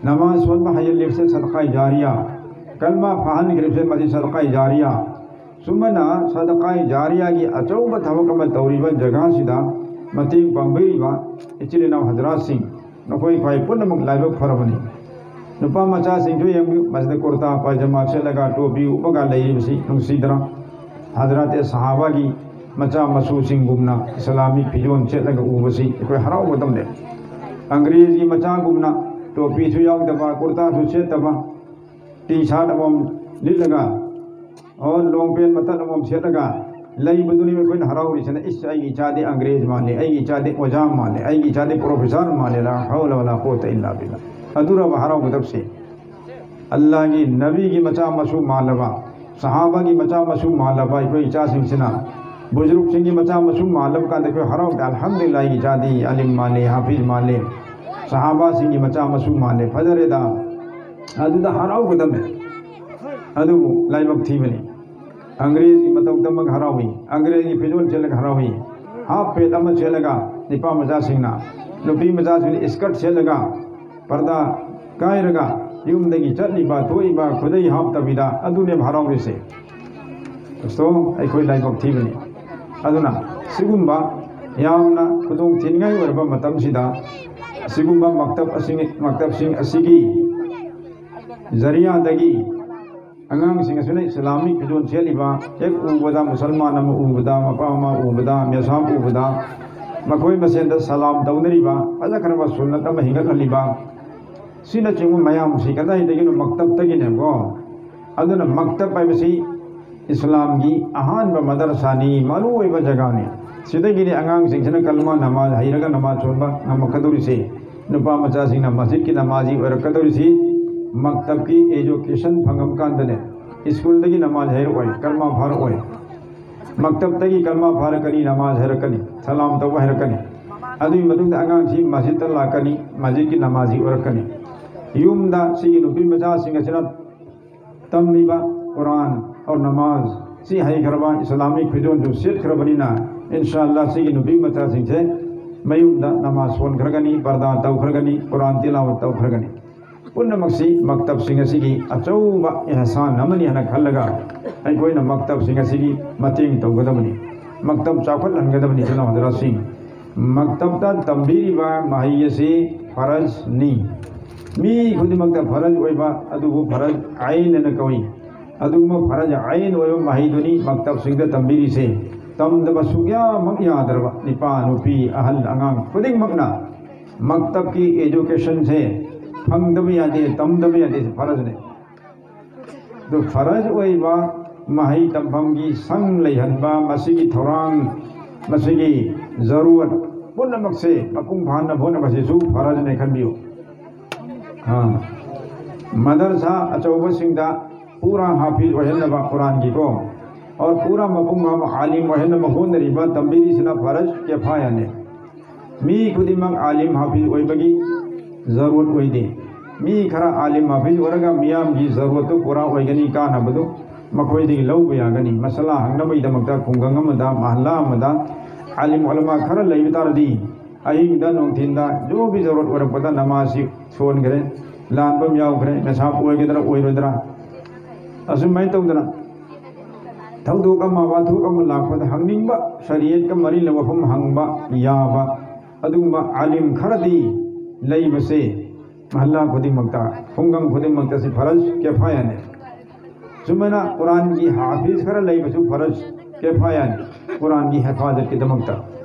ꯅꯃꯥꯖ ꯁꯣꯟꯕ ꯍꯩꯍꯜꯂꯤꯕꯁꯦ ꯁꯗꯀꯥꯏ ꯖꯥꯔꯤꯌꯥ, ꯀꯜꯃꯥ ꯐꯥꯍꯟꯈ꯭ꯔꯤꯕꯁꯦ ꯃꯁꯤ ꯁꯗꯀꯥꯏ ꯖꯥꯔꯤꯌꯥ꯫ ꯁꯨꯃꯥꯏꯅ ꯁꯗꯀꯥꯏ ꯖꯥꯔꯤꯌꯥꯒꯤ ꯑꯆꯧꯕ ꯊꯕꯛ ꯑꯃ ꯇꯧꯔꯤꯕ ꯖꯒꯥꯁꯤꯗ ꯃꯇꯦꯡ ꯄꯥꯡꯕꯤꯔꯤꯕ ꯏꯆꯤꯜ ꯏꯅꯥꯎ ꯍꯖꯔꯥꯠꯁꯤꯡ, ꯅꯈꯣꯏ ꯈ꯭ꯋꯥꯏ ꯄꯨꯝꯅꯃꯛ ꯂꯥꯏꯕꯛ ꯐꯔꯕꯅꯤ꯫ ꯅꯨꯄꯥ ꯃꯆꯥꯁꯤꯡꯁꯨ ꯌꯦꯡꯕꯤꯌꯨ, ꯃꯁꯤꯗ ꯀꯨꯔꯇꯥ ꯄꯥꯏꯖꯃꯥ ꯁꯦꯠꯂꯒ ꯇꯣꯄꯤ ꯎꯞꯄꯒ ꯂꯩꯔꯤꯕꯁꯤ ꯅꯨꯡꯁꯤꯗ꯭ꯔꯥ? ꯍꯖꯔꯥꯠ ꯁꯍꯥꯕꯥꯒꯤ ꯃꯆꯥ ꯃꯁꯨꯁꯤꯡꯒꯨꯝꯅ ꯏꯁꯂꯥꯃꯤꯛ ꯐꯤꯖꯣꯜ ꯁꯦꯠꯂꯒ ꯎꯕꯁꯤ ꯑꯩꯈꯣꯏ ꯍꯔꯥꯎꯒꯗꯕꯅꯦ꯫ ꯑꯪꯒ꯭ꯔꯦꯖꯒꯤ ꯃꯆꯥꯒꯨꯝꯅ ꯇꯣꯄꯤꯁꯨ ꯌꯥꯎꯗꯕ, ꯀꯨꯔꯇꯥꯁꯨ ꯁꯦꯠꯇꯕ, ꯇꯤ ꯁꯥꯔꯠ ꯑꯃꯃꯝ ꯂꯤꯠꯂꯒ, ꯑꯣ, ꯂꯣꯡ ꯄꯦꯟ ꯃꯇꯠ ꯑꯃꯃꯝ ꯁꯦꯠꯂꯒ ꯂꯩꯕꯗꯨꯅꯤ ꯑꯩꯈꯣꯏꯅ ꯍꯔꯥꯎꯔꯤꯁꯤꯅ꯫ "ꯏꯁ, ꯑꯩꯒꯤ ꯏꯆꯥꯗꯤ ꯑꯪꯒ꯭ꯔꯦꯖ ꯃꯥꯜꯂꯦ, ꯑꯩꯒꯤ ꯏꯆꯥꯗꯤ ꯑꯣꯖꯥ ꯃꯥꯜꯂꯦ, ꯑꯩꯒꯤ ꯏꯆꯥꯗꯤ ꯄ꯭ꯔꯣꯐꯦꯁꯔ ꯃꯥꯜꯂꯦ, ꯂꯥ ꯍꯥꯎꯂ ꯋꯥꯂꯥ ꯀꯨꯋꯥꯇ ꯏꯜꯂꯥ ꯕꯤꯜꯂꯥ"꯫ ꯑꯗꯨꯔꯕ ꯍꯔꯥꯎꯒꯗꯕꯁꯦ? ꯑꯜꯂꯥꯍꯒꯤ ꯅꯕꯤꯒꯤ ꯃꯆꯥ ꯃꯁꯨ ꯃꯥꯜꯂꯕ, ꯁꯍꯥꯕꯥꯒꯤ ꯃꯆꯥ ꯃꯁꯨ ꯃꯥꯜꯂꯕ ꯑꯩꯈꯣꯏ ꯏꯆꯥꯁꯤꯡꯁꯤꯅ, ꯕꯨꯖꯨꯔꯨꯛꯁꯤꯡꯒꯤ ꯃꯆꯥ ꯃꯁꯨ ꯃꯥꯜꯂꯕ ꯀꯥꯟꯗ ꯑꯩꯈꯣꯏ ꯍꯔꯥꯎꯗꯦ꯫ "ꯑꯜꯍꯝꯗꯨꯂꯤꯜꯂꯥ, ꯑꯩꯒꯤ ꯏꯆꯥꯗꯤ ꯑꯂꯤꯝ ꯃꯥꯜꯂꯦ, ꯍꯥꯐꯤꯖ ꯃꯥꯜꯂꯦ, ꯁꯍꯥꯕꯥꯁꯤꯡꯒꯤ ꯃꯆꯥ ꯃꯁꯨ ꯃꯥꯜꯂꯦ, ꯐꯖꯔꯦꯗ"꯫ ꯑꯗꯨꯗ ꯍꯔꯥꯎꯒꯗꯕꯅꯦ꯫ ꯑꯗꯨꯕꯨ ꯂꯥꯏꯕꯛ ꯊꯤꯕꯅꯤ, ꯑꯪꯒ꯭ꯔꯦꯖꯒꯤ ꯃꯇꯧ ꯇꯝꯃꯒ ꯍꯔꯥꯎꯏ, ꯑꯪꯒ꯭ꯔꯦꯖꯒꯤ ꯐꯤꯖꯣꯜ ꯁꯦꯠꯂꯒ ꯍꯔꯥꯎꯏ꯫ ꯍꯥꯐ ꯄꯦꯟꯠ ꯑꯃ ꯁꯦꯠꯂꯒ ꯅꯨꯄꯥ ꯃꯆꯥꯁꯤꯡꯅ, ꯅꯨꯄꯤ ꯃꯆꯥꯁꯤꯡꯅ ꯏꯁꯀꯔꯠ ꯁꯦꯠꯂꯒ, ꯄꯔꯗꯥ ꯀꯥꯏꯔꯒ ꯌꯨꯝꯗꯒꯤ ꯆꯠꯂꯤꯕ ꯊꯣꯛꯏꯕ ꯈꯨꯗꯩ ꯍꯥꯞꯇꯕꯤꯗ, ꯑꯗꯨꯅꯦꯕ ꯍꯔꯥꯎꯔꯤꯁꯦ꯫ ꯗꯣꯁꯇꯣ, ꯑꯩꯈꯣꯏ ꯂꯥꯏꯕꯛ ꯊꯤꯕꯅꯤ꯫ ꯑꯗꯨꯅ ꯁꯤꯒꯨꯝꯕ ꯌꯥꯝꯅ ꯈꯨꯗꯣꯡ ꯊꯤꯅꯤꯡꯉꯥꯏ ꯑꯣꯏꯔꯕ ꯃꯇꯝꯁꯤꯗ, ꯑꯁꯤꯒꯨꯝꯕ ꯃꯛꯇꯕ ꯑꯁꯤ, ꯃꯛꯇꯕꯁꯤꯡ ꯑꯁꯤꯒꯤ ꯖꯔꯤꯌꯥꯗꯒꯤ ꯑꯉꯥꯡꯁꯤꯡ ꯑꯁꯤꯅ ꯏꯁꯂꯥꯃꯤꯛ ꯐꯤꯖꯣꯜ ꯁꯦꯠꯂꯤꯕ ꯍꯦꯛ ꯎꯕꯗ, ꯃꯨꯁꯜꯃꯥꯟ ꯑꯃ ꯎꯕꯗ, ꯃꯄꯥ ꯑꯃ ꯎꯕꯗ, ꯃꯦꯁꯥꯝ ꯎꯕꯗ, ꯃꯈꯣꯏ ꯃꯁꯦꯟꯗ ꯁꯂꯥꯝ ꯇꯧꯅꯔꯤꯕ, ꯐꯖꯈ꯭ꯔꯕ ꯁꯨꯟꯅꯠ ꯑꯃ ꯍꯤꯡꯒꯠꯍꯜꯂꯤꯕ, ꯁꯤꯅꯆꯤꯡꯕ ꯃꯌꯥꯝꯁꯤ ꯀꯗꯥꯏꯗꯒꯤꯅꯣ? ꯃꯛꯇꯕꯇꯒꯤꯅꯦꯕꯀꯣ꯫ ꯑꯗꯨꯅ ꯃꯛꯇꯕ ꯍꯥꯏꯕꯁꯤ ꯏꯁꯂꯥꯝꯒꯤ ꯑꯍꯥꯟꯕ ꯃꯗꯔꯁꯥꯅꯤ, ꯃꯔꯨꯑꯣꯏꯕ ꯖꯒꯥꯅꯤ꯫ ꯁꯤꯗꯒꯤꯗꯤ ꯑꯉꯥꯡꯁꯤꯡꯁꯤꯅ ꯀꯜꯃꯥ ꯅꯃꯥꯖ ꯍꯩꯔꯒ ꯅꯃꯥꯖ ꯁꯣꯟꯕ ꯉꯝꯃꯛꯀꯗꯧꯔꯤꯁꯤ, ꯅꯨꯄꯥ ꯃꯆꯥꯁꯤꯡꯅ ꯃꯁꯖꯤꯗꯀꯤ ꯅꯃꯥꯖꯤ ꯑꯣꯏꯔꯛꯀꯗꯧꯔꯤꯁꯤ꯫ ꯃꯛꯇꯕꯀꯤ ꯑꯦꯖꯨꯀꯦꯁꯟ ꯐꯪꯉꯝ ꯀꯥꯟꯗꯅꯦ, ꯁ꯭ꯀꯨꯜꯗꯒꯤ ꯅꯃꯥꯖ ꯍꯩꯔꯛꯑꯣꯏ, ꯀꯜꯃꯥ ꯐꯥꯔꯛꯑꯣꯏ꯫ ꯃꯛꯇꯕꯇꯒꯤ ꯀꯜꯃꯥ ꯐꯥꯔꯛꯀꯅꯤ, ꯅꯃꯥꯖ ꯍꯩꯔꯛꯀꯅꯤ, ꯁꯂꯥꯝ ꯇꯧꯕ ꯍꯩꯔꯛꯀꯅꯤ꯫ ꯑꯗꯨꯒꯤ ꯃꯇꯨꯡꯗ ꯑꯉꯥꯡꯁꯤ ꯃꯁꯖꯤꯗꯇ ꯂꯥꯛꯀꯅꯤ, ꯃꯁꯖꯤꯗꯀꯤ ꯅꯃꯥꯖꯤ ꯑꯣꯏꯔꯛꯀꯅꯤ꯫ ꯌꯨꯝꯗ ꯁꯤꯒꯤ ꯅꯨꯄꯤ ꯃꯆꯥꯁꯤꯡ ꯑꯁꯤꯅ ꯇꯝꯂꯤꯕ ꯀꯨꯔꯥꯟ ꯑꯣꯔ ꯅꯃꯥꯖ ꯁꯤ ꯍꯩꯈ꯭ꯔꯕ, ꯏꯁꯂꯥꯃꯤꯛ ꯐꯤꯖꯣꯜꯁꯨ ꯁꯦꯠꯈ꯭ꯔꯕꯅꯤꯅ, ꯏꯟꯁꯥ ꯑꯜꯂꯥ ꯁꯤꯒꯤ ꯅꯨꯄꯤ ꯃꯆꯥꯁꯤꯡꯁꯦ ꯃꯌꯨꯝꯗ ꯅꯃꯥꯖ ꯁꯣꯟꯈ꯭ꯔꯒꯅꯤ, ꯄꯔꯗꯥ ꯇꯧꯈ꯭ꯔꯒꯅꯤ, ꯀꯨꯔꯥꯟ ꯇꯤꯂꯥꯋꯠ ꯇꯧꯈ꯭ꯔꯒꯅꯤ꯫ ꯄꯨꯝꯅꯃꯛꯁꯤ ꯃꯛꯇꯕꯁꯤꯡ ꯑꯁꯤꯒꯤ ꯑꯆꯧꯕ ꯏꯍꯁꯥꯟ ꯑꯃꯅꯤ ꯍꯥꯏꯅ ꯈꯜꯂꯒ ꯑꯩꯈꯣꯏꯅ ꯃꯛꯇꯕꯁꯤꯡ ꯑꯁꯤꯒꯤ ꯃꯇꯦꯡ ꯇꯧꯒꯗꯕꯅꯤ꯫ ꯃꯛꯇꯕ ꯆꯥꯎꯈꯠꯍꯟꯒꯗꯕꯅꯤ꯫ ꯏꯆꯤꯟ ꯏꯅꯥꯎ ꯍꯖꯔꯥꯠꯁꯤꯡ, ꯃꯛꯇꯕꯇ ꯇꯝꯕꯤꯔꯤꯕ ꯃꯍꯩ ꯑꯁꯤ ꯐꯔꯖꯅꯤ꯫ ꯃꯤ ꯈꯨꯗꯤꯡꯃꯛꯇ ꯐꯔꯖ ꯑꯣꯏꯕ ꯑꯗꯨꯕꯨ ꯐꯔꯖ ꯑꯥꯏꯟ ꯍꯥꯏꯅ ꯀꯧꯏ꯫ ꯑꯗꯨꯒꯨꯝꯕ ꯐꯔꯖ ꯑꯥꯏꯟ ꯑꯣꯏꯕ ꯃꯍꯩꯗꯨꯅꯤ ꯃꯛꯇꯕꯁꯤꯡꯗ ꯇꯝꯕꯤꯔꯤꯁꯦ꯫ ꯇꯝꯗꯕ ꯁꯨꯛꯌꯥꯃꯛ ꯌꯥꯗ꯭ꯔꯕ ꯅꯨꯄꯥ, ꯅꯨꯄꯤ, ꯑꯍꯜ, ꯑꯉꯥꯡ ꯈꯨꯗꯤꯡꯃꯛꯅ ꯃꯛꯇꯕꯀꯤ ꯑꯦꯖꯨꯀꯦꯁꯟꯁꯦ ꯐꯪꯗꯕ ꯌꯥꯗꯦ, ꯇꯝꯗꯕ ꯌꯥꯗꯦ, ꯐꯔꯖꯅꯦ꯫ ꯑꯗꯨ ꯐꯔꯖ ꯑꯣꯏꯕ ꯃꯍꯩ ꯇꯝꯐꯝꯒꯤ ꯁꯪ ꯂꯩꯍꯟꯕ, ꯃꯁꯤꯒꯤ ꯊꯧꯔꯥꯡ, ꯃꯁꯤꯒꯤ ꯖꯔꯨꯔꯠ ꯄꯨꯝꯅꯃꯛꯁꯦ ꯃꯄꯨꯡ ꯐꯥꯅꯕ ꯍꯣꯠꯅꯕꯁꯤꯁꯨ ꯐꯔꯖꯅꯦ ꯈꯟꯕꯤꯌꯨ꯫ ꯑꯥ, ꯃꯗꯔꯁꯥ ꯑꯆꯧꯕꯁꯤꯡꯗ ꯄꯨꯔꯥ ꯍꯥꯐꯤꯖ ꯑꯣꯏꯍꯟꯅꯕ ꯀꯨꯔꯥꯟꯒꯤꯀꯣ, ꯑꯣꯔ ꯄꯨꯔꯥ ꯃꯄꯨꯡ ꯐꯥꯕ ꯑꯥꯂꯤꯝ ꯑꯣꯏꯍꯟꯅꯕ ꯍꯣꯠꯅꯔꯤꯕ, ꯇꯝꯕꯤꯔꯤꯁꯤꯅ ꯐꯔꯖ ꯀꯤꯐꯥꯌꯥꯅꯦ꯫ ꯃꯤ ꯈꯨꯗꯤꯡꯃꯛ ꯑꯥꯂꯤꯝ ꯍꯥꯐꯤꯖ ꯑꯣꯏꯕꯒꯤ ꯖꯔꯨꯔꯠ ꯑꯣꯏꯗꯦ꯫ ꯃꯤ ꯈꯔ ꯑꯥꯂꯤꯝ ꯍꯥꯐꯤꯖ ꯑꯣꯏꯔꯒ ꯃꯤꯌꯥꯝꯒꯤ ꯖꯔꯨꯔꯠꯇꯨ ꯄꯨꯔꯥ ꯑꯣꯏꯒꯅꯤ, ꯀꯥꯟꯅꯕꯗꯨ ꯃꯈꯣꯏꯗꯒꯤ ꯂꯧꯕ ꯌꯥꯒꯅꯤ꯫ ꯃꯁꯂꯥ ꯍꯪꯅꯕꯒꯤꯗꯃꯛꯇ ꯈꯨꯡꯒꯪ ꯑꯃꯗ, ꯃꯍꯜꯂꯥ ꯑꯃꯗ ꯑꯥꯂꯤꯝ ꯎꯂꯃꯥ ꯈꯔ ꯂꯩꯕ ꯇꯥꯔꯗꯤ, ꯑꯍꯤꯡꯗ ꯅꯨꯡꯊꯤꯟꯗ ꯖꯣꯕꯤ ꯖꯔꯨꯔꯠ ꯑꯣꯏꯔꯛꯄꯗ ꯅꯃꯥꯖꯁꯤ ꯁꯣꯟꯈ꯭ꯔꯦ, ꯂꯥꯟꯕ ꯑꯃ ꯌꯥꯎꯈ꯭ꯔꯦ, ꯅꯁꯥ ꯑꯣꯏꯒꯗ꯭ꯔꯥ ꯑꯣꯏꯔꯣꯏꯗ꯭ꯔꯥ, ꯑꯁꯨꯃꯥꯏꯅ ꯇꯧꯗꯅ ꯊꯧꯗꯣꯛ ꯑꯃ ꯋꯥꯊꯣꯛ ꯑꯃ ꯂꯥꯛꯄꯗ ꯍꯪꯅꯤꯡꯕ ꯁꯔꯤꯌꯠꯀ ꯃꯔꯤ ꯂꯩꯅꯕ ꯋꯥꯐꯝ ꯍꯪꯕ ꯌꯥꯕ ꯑꯗꯨꯒꯨꯝꯕ ꯑꯥꯂꯤꯝ ꯈꯔꯗꯤ ꯂꯩꯕꯁꯦ ꯃꯍꯜꯂꯥ ꯈꯨꯗꯤꯡꯃꯛꯇ, ꯈꯨꯡꯒꯪ ꯈꯨꯗꯤꯡꯃꯛꯇ ꯁꯤ ꯐꯔꯖ ꯀꯤꯐꯥꯌꯥꯅꯦ꯫ ꯁꯨꯃꯥꯏꯅ ꯀꯨꯔꯥꯟꯒꯤ ꯍꯥꯐꯤꯖ ꯈꯔ ꯂꯩꯕꯁꯨ ꯐꯔꯖ ꯀꯤꯐꯥꯌꯥꯅꯤ ꯀꯨꯔꯥꯟꯒꯤ ꯍꯦꯐꯥꯖꯠꯀꯤꯗꯃꯛꯇ꯫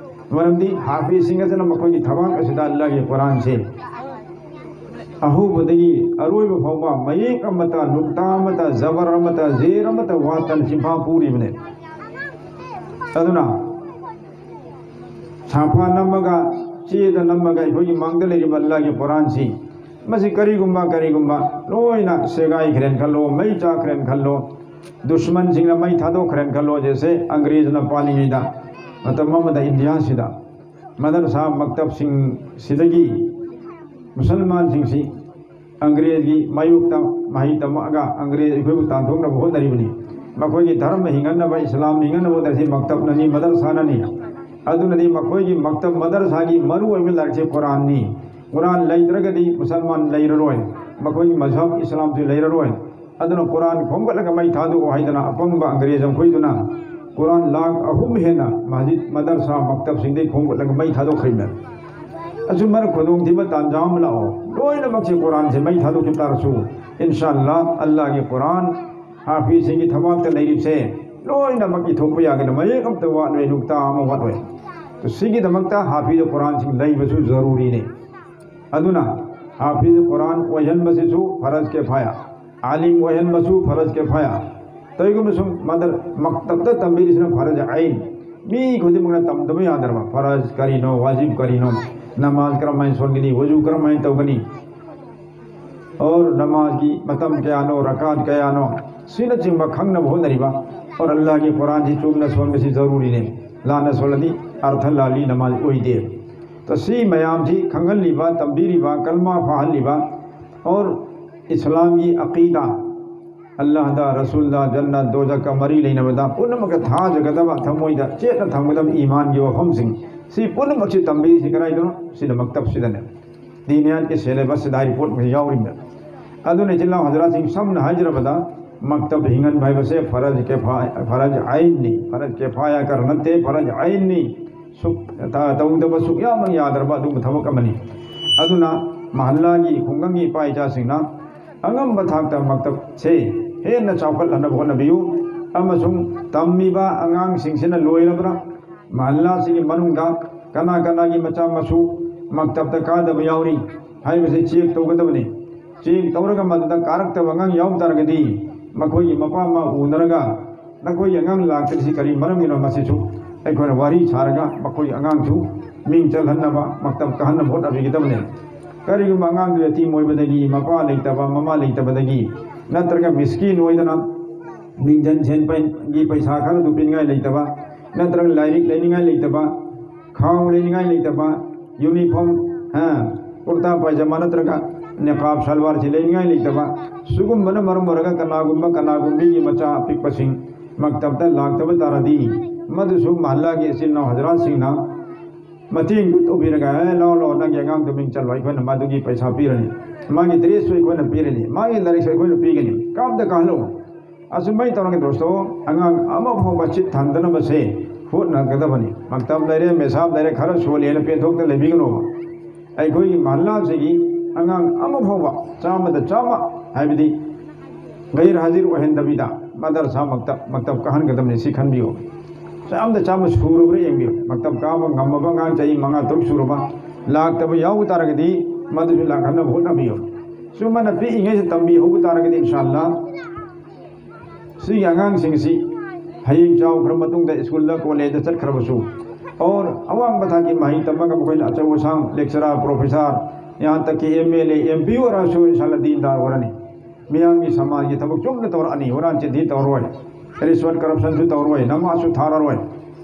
ꯃꯔꯝꯗꯤ ꯍꯥꯐꯤꯖꯁꯤꯡ ꯑꯁꯤꯅ ꯃꯈꯣꯏꯒꯤ ꯊꯕꯥꯛ ꯑꯁꯤꯗ ꯑꯜꯂꯥꯍꯒꯤ ꯀꯨꯔꯥꯟꯁꯦ ꯑꯍꯧꯕꯗꯒꯤ ꯑꯔꯣꯏꯕ ꯐꯥꯎꯕ ꯃꯌꯦꯛ ꯑꯃꯠꯇ, ꯅꯨꯛꯇꯥ ꯑꯃꯠꯇ, ꯖꯕꯔ ꯑꯃꯠꯇ, ꯖꯦꯔ ꯑꯃꯠꯇ ꯋꯥꯠꯇꯅ ꯆꯤꯟꯐꯥ ꯄꯨꯔꯤꯕꯅꯦ꯫ ꯑꯗꯨꯅ ꯁꯥꯐꯥ ꯅꯝꯃꯒ, ꯆꯦꯗ ꯅꯝꯃꯒ ꯑꯩꯈꯣꯏꯒꯤ ꯃꯥꯡꯗ ꯂꯩꯔꯤꯕ ꯑꯜꯂꯥꯍꯒꯤ ꯀꯨꯔꯥꯟꯁꯤ, ꯃꯁꯤ ꯀꯔꯤꯒꯨꯝꯕ, ꯀꯔꯤꯒꯨꯝꯕ ꯂꯣꯏꯅ ꯁꯦꯒꯥꯏꯈ꯭ꯔꯦꯅ ꯈꯜꯂꯣ, ꯃꯩ ꯆꯥꯛꯈ꯭ꯔꯦꯅ ꯈꯜꯂꯣ, ꯗꯨꯁꯃꯟꯁꯤꯡꯅ ꯃꯩ ꯊꯥꯗꯣꯛꯈ꯭ꯔꯦꯅ ꯈꯜꯂꯣ, ꯖꯦꯁꯦ ꯑꯪꯒ꯭ꯔꯦꯖꯅ ꯄꯥꯜꯂꯤꯉꯩꯗ ꯃꯇꯝ ꯑꯃꯗ ꯏꯟꯗꯤꯌꯥꯁꯤꯗ ꯃꯗꯔꯁꯥ ꯃꯛꯇꯕꯁꯤꯡꯁꯤꯗꯒꯤ ꯃꯨꯁꯜꯃꯥꯟꯁꯤꯡꯁꯤ ꯑꯪꯒ꯭ꯔꯦꯖꯒꯤ ꯃꯥꯌꯣꯛꯇ ꯃꯍꯩ ꯇꯝꯃꯛꯑꯒ ꯑꯪꯒ꯭ꯔꯦꯖ ꯑꯩꯈꯣꯏꯕꯨ ꯇꯥꯟꯊꯣꯛꯅꯕ ꯍꯣꯠꯅꯔꯤꯕꯅꯤ꯫ ꯃꯈꯣꯏꯒꯤ ꯙꯔꯃ ꯍꯤꯡꯍꯟꯅꯕ, ꯏꯁꯂꯥꯝ ꯍꯤꯡꯍꯟꯅꯕ ꯍꯣꯠꯅꯔꯤꯁꯤ ꯃꯛꯇꯕꯅꯅꯤ, ꯃꯗꯔꯁꯥꯅꯅꯤ꯫ ꯑꯗꯨꯅꯗꯤ ꯃꯈꯣꯏꯒꯤ ꯃꯛꯇꯕ ꯃꯗꯔꯁꯥꯒꯤ ꯃꯔꯨꯑꯣꯏꯕ ꯂꯥꯏꯔꯤꯛꯁꯦ ꯀꯨꯔꯥꯟꯅꯤ꯫ ꯀꯨꯔꯥꯟ ꯂꯩꯇ꯭ꯔꯒꯗꯤ ꯃꯨꯁꯜꯃꯥꯟ ꯂꯩꯔꯔꯣꯏ, ꯃꯈꯣꯏꯒꯤ ꯃꯖꯍꯕ ꯏꯁꯂꯥꯝꯁꯨ ꯂꯩꯔꯔꯣꯏ꯫ ꯑꯗꯨꯅ ꯀꯨꯔꯥꯟ ꯈꯣꯝꯒꯠꯂꯒ ꯃꯩ ꯊꯥꯗꯣꯛꯑꯣ ꯍꯥꯏꯗꯅ ꯑꯄꯪꯕ ꯑꯪꯒ꯭ꯔꯦꯖ ꯃꯈꯣꯏꯗꯨꯅ ꯀꯨꯔꯥꯟ ꯂꯥꯈ ꯑꯍꯨꯝ ꯍꯦꯟꯅ ꯃꯁꯖꯤꯗ ꯃꯗꯔꯁꯥ ꯃꯛꯇꯕꯁꯤꯡꯗꯒꯤ ꯈꯣꯝꯒꯠꯂꯒ ꯃꯩ ꯊꯥꯗꯣꯛꯈ꯭ꯔꯤꯕꯅꯤ꯫ ꯑꯆꯨꯝꯕꯅ ꯈꯨꯗꯣꯡꯊꯤꯕ ꯇꯥꯟꯖꯥ ꯑꯃ ꯂꯥꯛꯑꯣ, ꯂꯣꯏꯅꯃꯛꯁꯦ ꯀꯨꯔꯥꯟꯁꯦ ꯃꯩ ꯊꯥꯗꯣꯛꯈꯤꯕ ꯇꯥꯔꯁꯨ, ꯏꯟꯁꯥ ꯑꯜꯂꯥ, ꯑꯜꯂꯥꯒꯤ ꯀꯨꯔꯥꯟ ꯍꯥꯐꯤꯖꯁꯤꯡꯒꯤ ꯊꯕꯥꯛꯇ ꯂꯩꯔꯤꯕꯁꯦ ꯂꯣꯏꯅꯃꯛ ꯏꯊꯣꯛꯄ ꯌꯥꯒꯅꯤ, ꯃꯌꯦꯛ ꯑꯝꯇ ꯋꯥꯠꯂꯣꯏ, ꯅꯨꯛꯇꯥ ꯑꯃ ꯋꯥꯠꯂꯣꯏ꯫ ꯁꯤꯒꯤꯗꯃꯛꯇ ꯍꯥꯐꯤꯖ ꯀꯨꯔꯥꯟꯁꯤꯡ ꯂꯩꯕꯁꯨ ꯖꯔꯨꯔꯤꯅꯤ꯫ ꯑꯗꯨꯅ ꯍꯥꯐꯤꯖ ꯀꯨꯔꯥꯟ ꯑꯣꯏꯍꯟꯕꯁꯤꯁꯨ ꯐꯔꯖ ꯀꯤꯐꯥꯌꯥ, ꯑꯥꯂꯤꯝ ꯑꯣꯏꯍꯟꯕꯁꯨ ꯐꯔꯖ ꯀꯤꯐꯥꯌꯥ꯫ ꯀꯔꯤꯒꯨꯝꯕ ꯁꯨꯝ ꯃꯗꯔ ꯃꯛꯇꯕꯇ ꯇꯝꯕꯤꯔꯤꯁꯤꯅ ꯐꯔꯖ ꯑꯥꯏꯟ, ꯃꯤ ꯈꯨꯗꯤꯡꯃꯛꯅ ꯇꯝꯗꯕ ꯌꯥꯗ꯭ꯔꯕ, ꯐꯔꯖ ꯀꯔꯤꯅꯣ, ꯋꯥꯖꯤꯕ ꯀꯔꯤꯅꯣ, ꯅꯃꯥꯖ ꯀꯔꯝꯍꯥꯏꯅ ꯁꯣꯟꯒꯅꯤ, ꯋꯖꯨ ꯀꯔꯝꯍꯥꯏꯅ ꯇꯧꯒꯅꯤ, ꯑꯣꯔ ꯅꯃꯥꯖꯒꯤ ꯃꯇꯝ ꯀꯌꯥꯅꯣ, ꯔꯀꯥꯠ ꯀꯌꯥꯅꯣ, ꯁꯤꯅꯆꯤꯡꯕ ꯈꯪꯅꯕ ꯍꯣꯠꯅꯔꯤꯕ, ꯑꯣꯔ ꯑꯜꯂꯥꯍꯒꯤ ꯀꯨꯔꯥꯟꯁꯤ ꯆꯨꯝꯅ ꯁꯣꯟꯕꯁꯤ ꯖꯔꯨꯔꯤꯅꯤ꯫ ꯂꯥꯟꯅ ꯁꯣꯜꯂꯗꯤ ꯑꯔꯊ ꯂꯥꯜꯂꯤ, ꯅꯃꯥꯖ ꯑꯣꯏꯗꯦ꯫ ꯇ ꯁꯤ ꯃꯌꯥꯝꯁꯤ ꯈꯪꯍꯜꯂꯤꯕ, ꯇꯝꯕꯤꯔꯤꯕ, ꯀꯜꯃꯥ ꯐꯥꯍꯜꯂꯤꯕ, ꯑꯣꯔ ꯏꯁꯂꯥꯝꯒꯤ ꯑꯀꯤꯗꯥ, ꯑꯜꯂꯥꯍꯗ, ꯔꯁꯨꯜꯗ, ꯖꯟꯅꯠ, ꯗꯣꯖꯈꯀ ꯃꯔꯤ ꯂꯩꯅꯕꯗ ꯄꯨꯝꯅꯃꯛꯀ ꯊꯥꯖꯒꯗꯕ, ꯊꯃꯣꯏꯗ ꯆꯦꯠꯅ ꯊꯝꯒꯗꯕ ꯏꯃꯥꯟꯒꯤ ꯋꯥꯐꯝꯁꯤꯡ, ꯁꯤ ꯄꯨꯝꯅꯃꯛꯁꯤ ꯇꯝꯕꯤꯔꯤꯁꯤ ꯀꯗꯥꯏꯗꯅꯣ? ꯁꯤꯗ, ꯃꯛꯇꯕꯁꯤꯗꯅꯦ꯫ ꯗꯤꯅꯤꯌꯥꯠꯀꯤ ꯁꯦꯂꯦꯕꯁꯁꯤꯗ ꯍꯥꯏꯔꯤꯕ ꯄꯣꯠ ꯃꯈꯩ ꯌꯥꯎꯔꯤꯕꯅꯦ꯫ ꯑꯗꯨꯅ ꯏꯆꯤꯜ ꯏꯅꯥꯎ ꯍꯖꯔꯥꯠꯁꯤꯡ, ꯁꯝꯅ ꯍꯥꯏꯖꯔꯕꯗ, ꯃꯛꯇꯕ ꯍꯤꯡꯍꯟꯕ ꯍꯥꯏꯕꯁꯦ ꯐꯔꯖ ꯀꯤꯐꯥꯌꯥ, ꯐꯔꯖ ꯑꯥꯏꯟꯅꯤ, ꯐꯔꯖ ꯀꯤꯐꯥꯌꯥ ꯈꯔ ꯅꯠꯇꯦ, ꯐꯔꯖ ꯑꯥꯏꯟꯅꯤ꯫ ꯁꯨꯛ-, ꯇ-, ꯇꯧꯗꯕ ꯁꯨꯛꯌꯥꯃꯛ ꯌꯥꯗ꯭ꯔꯕ ꯑꯗꯨꯒꯨꯝꯕ ꯊꯕꯛ ꯑꯃꯅꯤ꯫ ꯑꯗꯨꯅ ꯃꯍꯜꯂꯥꯒꯤ, ꯈꯨꯡꯒꯪꯒꯤ ꯏꯄꯥ ꯏꯆꯥꯁꯤꯡꯅ ꯑꯉꯝꯕ ꯊꯥꯛꯇ ꯃꯛꯇꯕꯁꯦ ꯍꯦꯟꯅ ꯆꯥꯎꯈꯠꯍꯟꯅꯕ ꯍꯣꯠꯅꯕꯤꯌꯨ꯫ ꯑꯃꯁꯨꯡ ꯇꯝꯃꯤꯕ ꯑꯉꯥꯡꯁꯤꯡꯁꯤꯅ ꯂꯣꯏꯔꯕ꯭ꯔꯥ, ꯃꯍꯜꯂꯥꯁꯤꯒꯤ ꯃꯅꯨꯡꯗ ꯀꯅꯥ ꯀꯅꯥꯒꯤ ꯃꯆꯥ ꯃꯁꯨ ꯃꯛꯇꯕꯇ ꯀꯥꯗꯕ ꯌꯥꯎꯔꯤ ꯍꯥꯏꯕꯁꯤ ꯆꯦꯛ ꯇꯧꯒꯗꯕꯅꯤ꯫ ꯆꯦꯛ ꯇꯧꯔꯒ ꯃꯗꯨꯗ ꯀꯥꯔꯛꯇꯕ ꯑꯉꯥꯡ ꯌꯥꯎ ꯇꯥꯔꯒꯗꯤ, ꯃꯈꯣꯏꯒꯤ ꯃꯄꯥ ꯃꯃꯥ ꯎꯅꯔꯒ, "ꯅꯈꯣꯏꯒꯤ ꯑꯉꯥꯡ ꯂꯥꯛꯇ꯭ꯔꯤꯁꯤ ꯀꯔꯤ ꯃꯔꯝꯒꯤꯅꯣ?" ꯃꯁꯤꯁꯨ ꯑꯩꯈꯣꯏꯅ ꯋꯥꯔꯤ ꯁꯥꯔꯒ ꯃꯈꯣꯏꯒꯤ ꯑꯉꯥꯡꯁꯨ ꯃꯤꯡ ꯆꯜꯍꯟꯅꯕ, ꯃꯛꯇꯕ ꯀꯥꯍꯟꯅꯕ ꯍꯣꯠꯅꯕꯤꯒꯗꯕꯅꯤ꯫ ꯀꯔꯤꯒꯨꯝꯕ ꯑꯉꯥꯡꯗꯨ ꯌꯇꯤꯝ ꯑꯣꯏꯕꯗꯒꯤ, ꯃꯄꯥ ꯂꯩꯇꯕ, ꯃꯃꯥ ꯂꯩꯇꯕꯗꯒꯤ, ꯅꯠꯇ꯭ꯔꯒ ꯃꯤꯁꯀꯤꯟ ꯑꯣꯏꯗꯅ ꯃꯤꯡꯖꯟ ꯁꯦꯟ ꯄꯩ-, ꯒꯤ ꯄꯩꯁꯥ ꯈꯔꯗꯨ ꯄꯤꯅꯤꯡꯉꯥꯏ ꯂꯩꯇꯕ, ꯅꯠꯇ꯭ꯔꯒ ꯂꯥꯏꯔꯤꯛ ꯂꯩꯅꯤꯡꯉꯥꯏ ꯂꯩꯇꯕ, ꯈꯥꯎ ꯂꯩꯅꯤꯡꯉꯥꯏ ꯂꯩꯇꯕ, ꯌꯨꯅꯤꯐꯣꯔꯝ, ꯍꯥ, ꯀꯨꯔꯇꯥ ꯄꯥꯏꯖꯃꯥ ꯅꯠꯇ꯭ꯔꯒ ꯅꯤꯀꯥꯕ ꯁꯜꯋꯥꯔꯁꯤ ꯂꯩꯅꯤꯡꯉꯥꯏ ꯂꯩꯇꯕ, ꯁꯤꯒꯨꯝꯕꯅ ꯃꯔꯝ ꯑꯣꯏꯔꯒ ꯀꯅꯥꯒꯨꯝꯕ ꯀꯅꯥꯒꯨꯝꯕꯤꯒꯤ ꯃꯆꯥ ꯑꯄꯤꯛꯄꯁꯤꯡ ꯃꯛꯇꯕꯇ ꯂꯥꯛꯇꯕ ꯇꯥꯔꯗꯤ, ꯃꯗꯨꯁꯨ ꯃꯍꯜꯂꯥꯒꯤ ꯏꯆꯤꯜ ꯏꯅꯥꯎ ꯍꯖꯔꯥꯠꯁꯤꯡꯅ ꯃꯇꯦꯡꯗꯨ ꯇꯧꯕꯤꯔꯒ, "ꯑꯦ, ꯂꯥꯛꯑꯣ, ꯂꯥꯛꯑꯣ, ꯅꯪꯒꯤ ꯑꯉꯥꯡꯗꯨ ꯃꯤꯡ ꯆꯜꯂꯣ, ꯑꯩꯈꯣꯏꯅ ꯃꯗꯨꯒꯤ ꯄꯩꯁꯥ ꯄꯤꯔꯅꯤ, ꯃꯥꯒꯤ ꯗ꯭ꯔꯦꯁꯁꯨ ꯑꯩꯈꯣꯏꯅ ꯄꯤꯔꯅꯤ, ꯃꯥꯒꯤ ꯂꯥꯏꯔꯤꯛꯁꯨ ꯑꯩꯈꯣꯏꯅ ꯄꯤꯒꯅꯤ, ꯀꯥꯞꯇ ꯀꯥꯍꯜꯂꯣ"꯫ ꯑꯁꯨꯃꯥꯏꯅ ꯇꯧꯔꯒ ꯗꯣꯁꯇꯣ, ꯑꯉꯥꯡ ꯑꯃ ꯐꯥꯎꯕ ꯆꯤꯠ ꯊꯥꯟꯗꯅꯕꯁꯦ ꯍꯣꯠꯅꯒꯗꯕꯅꯤ꯫ ꯃꯛꯇꯕ ꯂꯩꯔꯦ, ꯃꯦꯁꯥꯕ ꯂꯩꯔꯦ, ꯈꯔ ꯁꯣꯜꯂꯦꯅ ꯄꯦꯟꯊꯣꯛꯇ ꯂꯩꯕꯤꯒꯅꯣꯕ꯫ ꯑꯩꯈꯣꯏꯒꯤ ꯃꯍꯜꯂꯥꯁꯤꯒꯤ ꯑꯉꯥꯡ ꯑꯃ ꯐꯥꯎꯕ ꯆꯥꯝꯃꯗ ꯆꯥꯝꯃ, ꯍꯥꯏꯕꯗꯤ ꯒꯩꯔ ꯍꯥꯖꯤꯔ ꯑꯣꯏꯍꯟꯗꯕꯤꯗ ꯃꯗꯔꯁꯥ ꯃꯛꯇꯕ, ꯃꯛꯇꯕ ꯀꯥꯍꯟꯒꯗꯕꯅꯤ, ꯁꯤ ꯈꯟꯕꯤꯌꯨ꯫ ꯆꯥꯝꯃꯗ ꯆꯥꯝꯃ ꯁꯨꯔꯕ꯭ꯔꯥ ꯌꯦꯡꯕꯤꯌꯨ꯫ ꯃꯛꯇꯕ ꯀꯥꯕ ꯉꯝꯃꯕ ꯑꯉꯥꯡ ꯆꯍꯤ ꯃꯉꯥ ꯇꯔꯨꯛ ꯁꯨꯔꯕ, ꯂꯥꯛꯇꯕ ꯌꯥꯎꯕ ꯇꯥꯔꯒꯗꯤ ꯃꯗꯨꯁꯨ ꯂꯥꯛꯍꯟꯅꯕ ꯍꯣꯠꯅꯕꯤꯌꯨ꯫ ꯁꯨꯃꯥꯏꯅ ꯄꯤꯛꯏꯉꯩꯗ ꯇꯝꯕꯤꯍꯧꯕ ꯇꯥꯔꯒꯗꯤ, ꯏꯟꯁꯥ ꯑꯜꯂꯥ, ꯁꯤꯒꯤ ꯑꯉꯥꯡꯁꯤꯡꯁꯤ ꯍꯌꯦꯡ ꯆꯥꯎꯈ꯭ꯔ ꯃꯇꯨꯡꯗ ꯁ꯭ꯀꯨꯜꯗ, ꯀꯣꯂꯦꯖꯇ ꯆꯠꯈ꯭ꯔꯕꯁꯨ, ꯑꯣꯔ ꯑꯋꯥꯡꯕ ꯊꯥꯛꯀꯤ ꯃꯍꯩ ꯇꯝꯕ ꯉꯝꯕ ꯑꯩꯈꯣꯏꯅ ꯑꯆꯧ ꯑꯁꯥꯡ, lecturer, professor, ꯌꯥꯍꯥꯟ ꯇꯛꯀꯤ M L A, M P ꯑꯣꯏꯔꯁꯨ, ꯏꯟꯁꯥ ꯑꯜꯂꯥ, ꯗꯤꯟꯗꯥꯔ ꯑꯣꯏꯔꯅꯤ꯫ ꯃꯤꯌꯥꯝꯒꯤ ꯁꯃꯥꯖꯒꯤ ꯊꯕꯛ ꯆꯨꯝꯅ ꯇꯧꯔꯛꯑꯅꯤ꯫ ꯍꯨꯔꯥꯟ ꯆꯤꯟꯊꯤ ꯇꯧꯔꯣꯏ, ꯔꯤꯁꯋꯠ, ꯀꯔꯞꯁꯟꯁꯨ ꯇꯧꯔꯣꯏ, ꯅꯃꯥꯖꯁꯨ ꯊꯥꯔꯔꯣꯏ꯫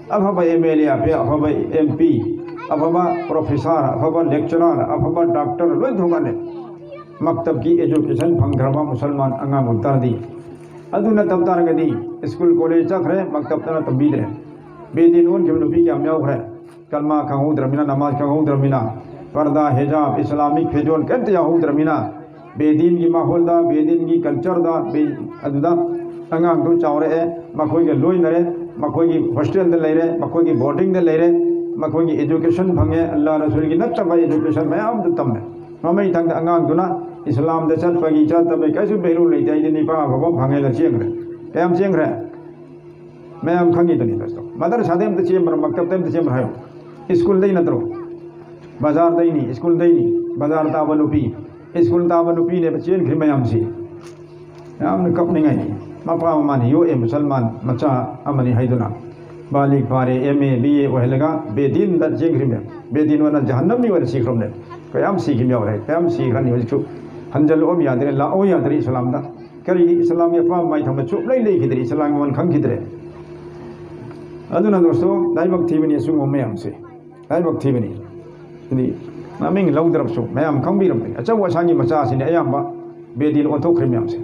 ꯑꯐꯕ ꯑꯦꯝ ꯑꯦꯜ ꯑꯦ, ꯑꯐ-, ꯑꯐꯕ ꯑꯦꯝ ꯄꯤ, ꯑꯐꯕ ꯄ꯭ꯔꯣꯐꯦꯁꯥꯔ, ꯑꯐꯕ ꯂꯦꯛꯆꯔꯥꯔ, ꯑꯐꯕ ꯗꯥꯛꯇꯔ ꯂꯣꯏ ꯊꯣꯛꯂꯛꯑꯅꯤ꯫ ꯃꯛꯇꯕꯀꯤ ꯑꯦꯖꯨꯀꯦꯁꯟ ꯐꯪꯈ꯭ꯔꯕ ꯃꯨꯁꯜꯃꯥꯟ ꯑꯉꯥꯡ ꯑꯣꯏꯕ ꯇꯥꯔꯗꯤ꯫ ꯑꯗꯨ ꯅꯠꯇꯕ ꯇꯥꯔꯒꯗꯤ ꯁ꯭ꯀꯨꯜ ꯀꯣꯂꯦꯖ ꯆꯠꯈ꯭ꯔꯦ, ꯃꯛꯇꯕꯇꯅ ꯇꯝꯕꯤꯗ꯭ꯔꯦ꯫ ꯕꯦꯗꯤꯟ ꯑꯣꯟꯈꯤꯕ ꯅꯨꯄꯤ ꯀꯌꯥꯝ ꯌꯥꯎꯈ꯭ꯔꯦ꯫ ꯀꯜꯃꯥ ꯈꯪꯍꯧꯗ꯭ꯔꯃꯤꯅ, ꯅꯃꯥꯖ ꯈꯪꯍꯧꯗ꯭ꯔꯃꯤꯅ, ꯄꯔꯗꯥ, ꯍꯤꯖꯥꯕ, ꯏꯁꯂꯥꯃꯤꯛ ꯐꯤꯖꯣꯜ ꯀꯔꯤꯝꯇ ꯌꯥꯎꯍꯧꯗ꯭ꯔꯃꯤꯅ, ꯕꯦꯗꯤꯟꯒꯤ ꯃꯥꯍꯣꯜꯗ, ꯕꯦꯗꯤꯟꯒꯤ ꯀꯜꯆꯔꯗ, ꯕꯦ-, ꯑꯗꯨꯗ ꯑꯉꯥꯡꯗꯨ ꯆꯥꯎꯔꯛꯑꯦ, ꯃꯈꯣꯏꯒ ꯂꯣꯏꯅꯔꯦ, ꯃꯈꯣꯏꯒꯤ ꯍꯣꯁꯇꯦꯜꯗ ꯂꯩꯔꯦ, ꯃꯈꯣꯏꯒꯤ ꯕꯣꯔꯗꯤꯡꯗ ꯂꯩꯔꯦ, ꯃꯈꯣꯏꯒꯤ ꯑꯦꯖꯨꯀꯦꯁꯟ ꯐꯪꯉꯦ, ꯑꯜꯂꯥ ꯔꯁꯨꯜꯒꯤ ꯅꯠꯇꯕ ꯑꯦꯖꯨꯀꯦꯁꯟ ꯃꯌꯥꯝꯗꯨ ꯇꯝꯃꯦ꯫ ꯃꯃꯩꯊꯪꯗ ꯑꯉꯥꯡꯗꯨꯅ ꯏꯁꯂꯥꯝꯗ ꯆꯠꯄꯒꯤ ꯆꯠꯇꯕꯒꯤ ꯀꯔꯤꯁꯨ ꯚꯦꯂꯨ ꯂꯩꯇꯦ, ꯑꯩꯗꯤ ꯅꯤꯄꯥ ꯑꯐꯕ ꯐꯪꯉꯦꯅ ꯆꯦꯟꯈ꯭ꯔꯦ꯫ ꯀꯌꯥꯝ ꯆꯦꯟꯈ꯭ꯔꯦ? ꯃꯌꯥꯝ ꯈꯪꯉꯤꯗꯨꯅꯤ ꯗꯣꯁꯇꯣ꯫ ꯃꯗꯔꯁꯥꯗꯩ ꯑꯝꯇ ꯆꯦꯟꯕ꯭ꯔꯥ, ꯃꯛꯇꯕꯇ ꯑꯝꯇ ꯆꯦꯟꯕ꯭ꯔꯥ ꯍꯥꯏꯌꯨ꯫ ꯁ꯭ꯀꯨꯜꯗꯩ ꯅꯠꯇ꯭ꯔꯣ? ꯕꯖꯥꯔꯗꯩꯅꯤ, ꯁ꯭ꯀꯨꯜꯗꯩꯅꯤ꯫ ꯕꯖꯥꯔ ꯇꯥꯕ ꯅꯨꯄꯤ, ꯁ꯭ꯀꯨꯜ ꯇꯥꯕ ꯅꯨꯄꯤꯅꯦꯕ ꯆꯦꯟꯈ꯭ꯔꯤ ꯃꯌꯥꯝꯁꯤ꯫ ꯌꯥꯝꯅ ꯀꯞꯅꯤꯡꯉꯥꯏꯅꯤ꯫ ꯃꯄꯥ ꯃꯃꯥꯅ ꯌꯣꯛꯑꯦ ꯃꯨꯁꯜꯃꯥꯟ ꯃꯆꯥ ꯑꯃꯅꯤ ꯍꯥꯏꯗꯨꯅ꯫ ꯕꯥꯂꯤꯛ ꯐꯥꯔꯦ, ꯑꯦꯝ ꯑꯦ, ꯕꯤ ꯑꯦ ꯑꯣꯏꯍꯜꯂꯒ ꯕꯦꯗꯤꯟꯗ ꯆꯦꯟꯈ꯭ꯔꯤꯕꯅꯦ꯫ ꯕꯦꯗꯤꯟ ꯑꯣꯏꯅ ꯖꯍꯟꯅꯝꯃꯤ ꯑꯣꯏꯅ ꯁꯤꯈ꯭ꯔꯕꯅꯦ꯫ ꯀꯌꯥꯝ ꯁꯤꯈꯤꯕ ꯌꯥꯎꯔꯦ, ꯀꯌꯥꯝ ꯁꯤꯈ꯭ꯔꯅꯤ ꯍꯧꯖꯤꯛꯁꯨ꯫ ꯍꯟꯖꯜꯂꯛꯑꯣ ꯌꯥꯗ꯭ꯔꯦ, ꯂꯥꯛꯑꯣ ꯌꯥꯗ꯭ꯔꯦ ꯏꯁꯂꯥꯝꯗ꯫ ꯀꯔꯤꯒꯤ ꯏꯁꯂꯥꯝꯒꯤ ꯑꯄꯥꯝꯕ ꯃꯥꯏ ꯊꯝꯕ ꯆꯨꯞ ꯂꯩ ꯂꯩꯈꯤꯗ꯭ꯔꯦ, ꯏꯁꯂꯥꯝꯒꯤ ꯃꯃꯜ ꯈꯪꯈꯤꯗ꯭ꯔꯦ꯫ ꯑꯗꯨꯅ ꯗꯣꯁꯇꯣ, ꯂꯥꯏꯕꯛ ꯊꯤꯕꯅꯤ ꯑꯁꯤꯒꯨꯝꯕ ꯃꯌꯥꯝꯁꯦ꯫ ꯂꯥꯏꯕꯛ ꯊꯤꯕꯅꯤ꯫ ꯍꯥꯏꯗꯤ ꯃꯃꯤꯡ ꯂꯧꯗ꯭ꯔꯕꯁꯨ ꯃꯌꯥꯝ ꯈꯪꯕꯤꯔꯝꯕꯅꯤ꯫ ꯑꯆꯧ ꯑꯁꯥꯡꯒꯤ ꯃꯆꯥꯁꯤꯅꯤ ꯑꯌꯥꯝꯕ ꯕꯦꯗꯤꯟ ꯑꯣꯟꯊꯣꯛꯈ꯭ꯔꯤ ꯃꯌꯥꯝꯁꯦ꯫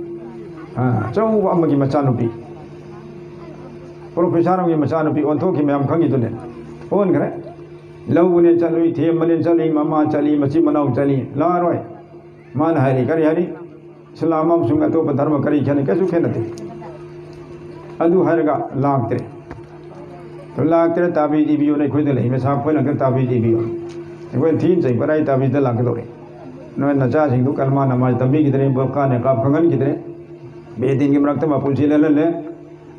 ꯑꯥ, ꯑꯆꯧꯕ ꯑꯃꯒꯤ ꯃꯆꯥꯅꯨꯄꯤ꯫ ꯄ꯭ꯔꯣꯐꯦꯁꯥꯔ ꯑꯃꯒꯤ ꯃꯆꯥꯅꯨꯄꯤ ꯑꯣꯟꯊꯣꯛꯈꯤ, ꯃꯌꯥꯝ ꯈꯪꯉꯤꯗꯨꯅꯦ꯫ ꯑꯣꯟꯈ꯭ꯔꯦ꯫ ꯂꯧꯕꯅꯦ ꯆꯠꯂꯨꯏ, ꯊꯦꯝꯕꯅꯦ ꯆꯠꯂꯤ, ꯃꯃꯥ ꯆꯠꯂꯤ, ꯃꯆꯤꯟ ꯃꯅꯥꯎ ꯆꯠꯂꯤ, ꯂꯥꯛꯑꯔꯣꯏ꯫ ꯃꯥꯅ ꯍꯥꯏꯔꯤ, ꯀꯔꯤ ꯍꯥꯏꯔꯤ? "ꯏꯁꯂꯥꯝ ꯑꯃꯁꯨꯡ ꯑꯇꯣꯞꯄ ꯙꯔꯃ ꯀꯔꯤ ꯈꯦꯠꯅꯩ? ꯀꯩꯁꯨ ꯈꯦꯠꯅꯗꯦ"꯫ ꯑꯗꯨ ꯍꯥꯏꯔꯒ ꯂꯥꯛꯇ꯭ꯔꯦ꯫ ꯂꯥꯛꯇ꯭ꯔꯦ, ꯇꯥꯕꯤꯗ ꯏꯕꯤꯌꯨꯅ ꯑꯩꯈꯣꯏꯗ ꯂꯩ, ꯃꯁꯥ ꯑꯩꯈꯣꯏꯅ ꯈꯔ ꯇꯥꯕꯤꯗ ꯏꯕꯤꯌꯨ꯫ ꯑꯩꯈꯣꯏꯅ ꯊꯤꯅ ꯆꯩ, ꯀꯗꯥꯏ ꯇꯥꯕꯤꯗ ꯂꯥꯛꯀꯗꯧꯔꯦ? ꯅꯣꯏ ꯅꯆꯥꯁꯤꯡꯗꯨ ꯀꯜꯃꯥ ꯅꯃꯥꯖ ꯇꯝꯕꯤꯈꯤꯗ꯭ꯔꯦ, ꯕꯨꯔꯀꯥ ꯅꯤꯀꯥꯕ ꯈꯪꯍꯟꯈꯤꯗ꯭ꯔꯦ, ꯕꯦꯗꯤꯟꯒꯤ ꯃꯔꯛꯇ ꯃꯄꯨꯟꯁꯤ ꯂꯦꯜꯍꯜꯂꯦ꯫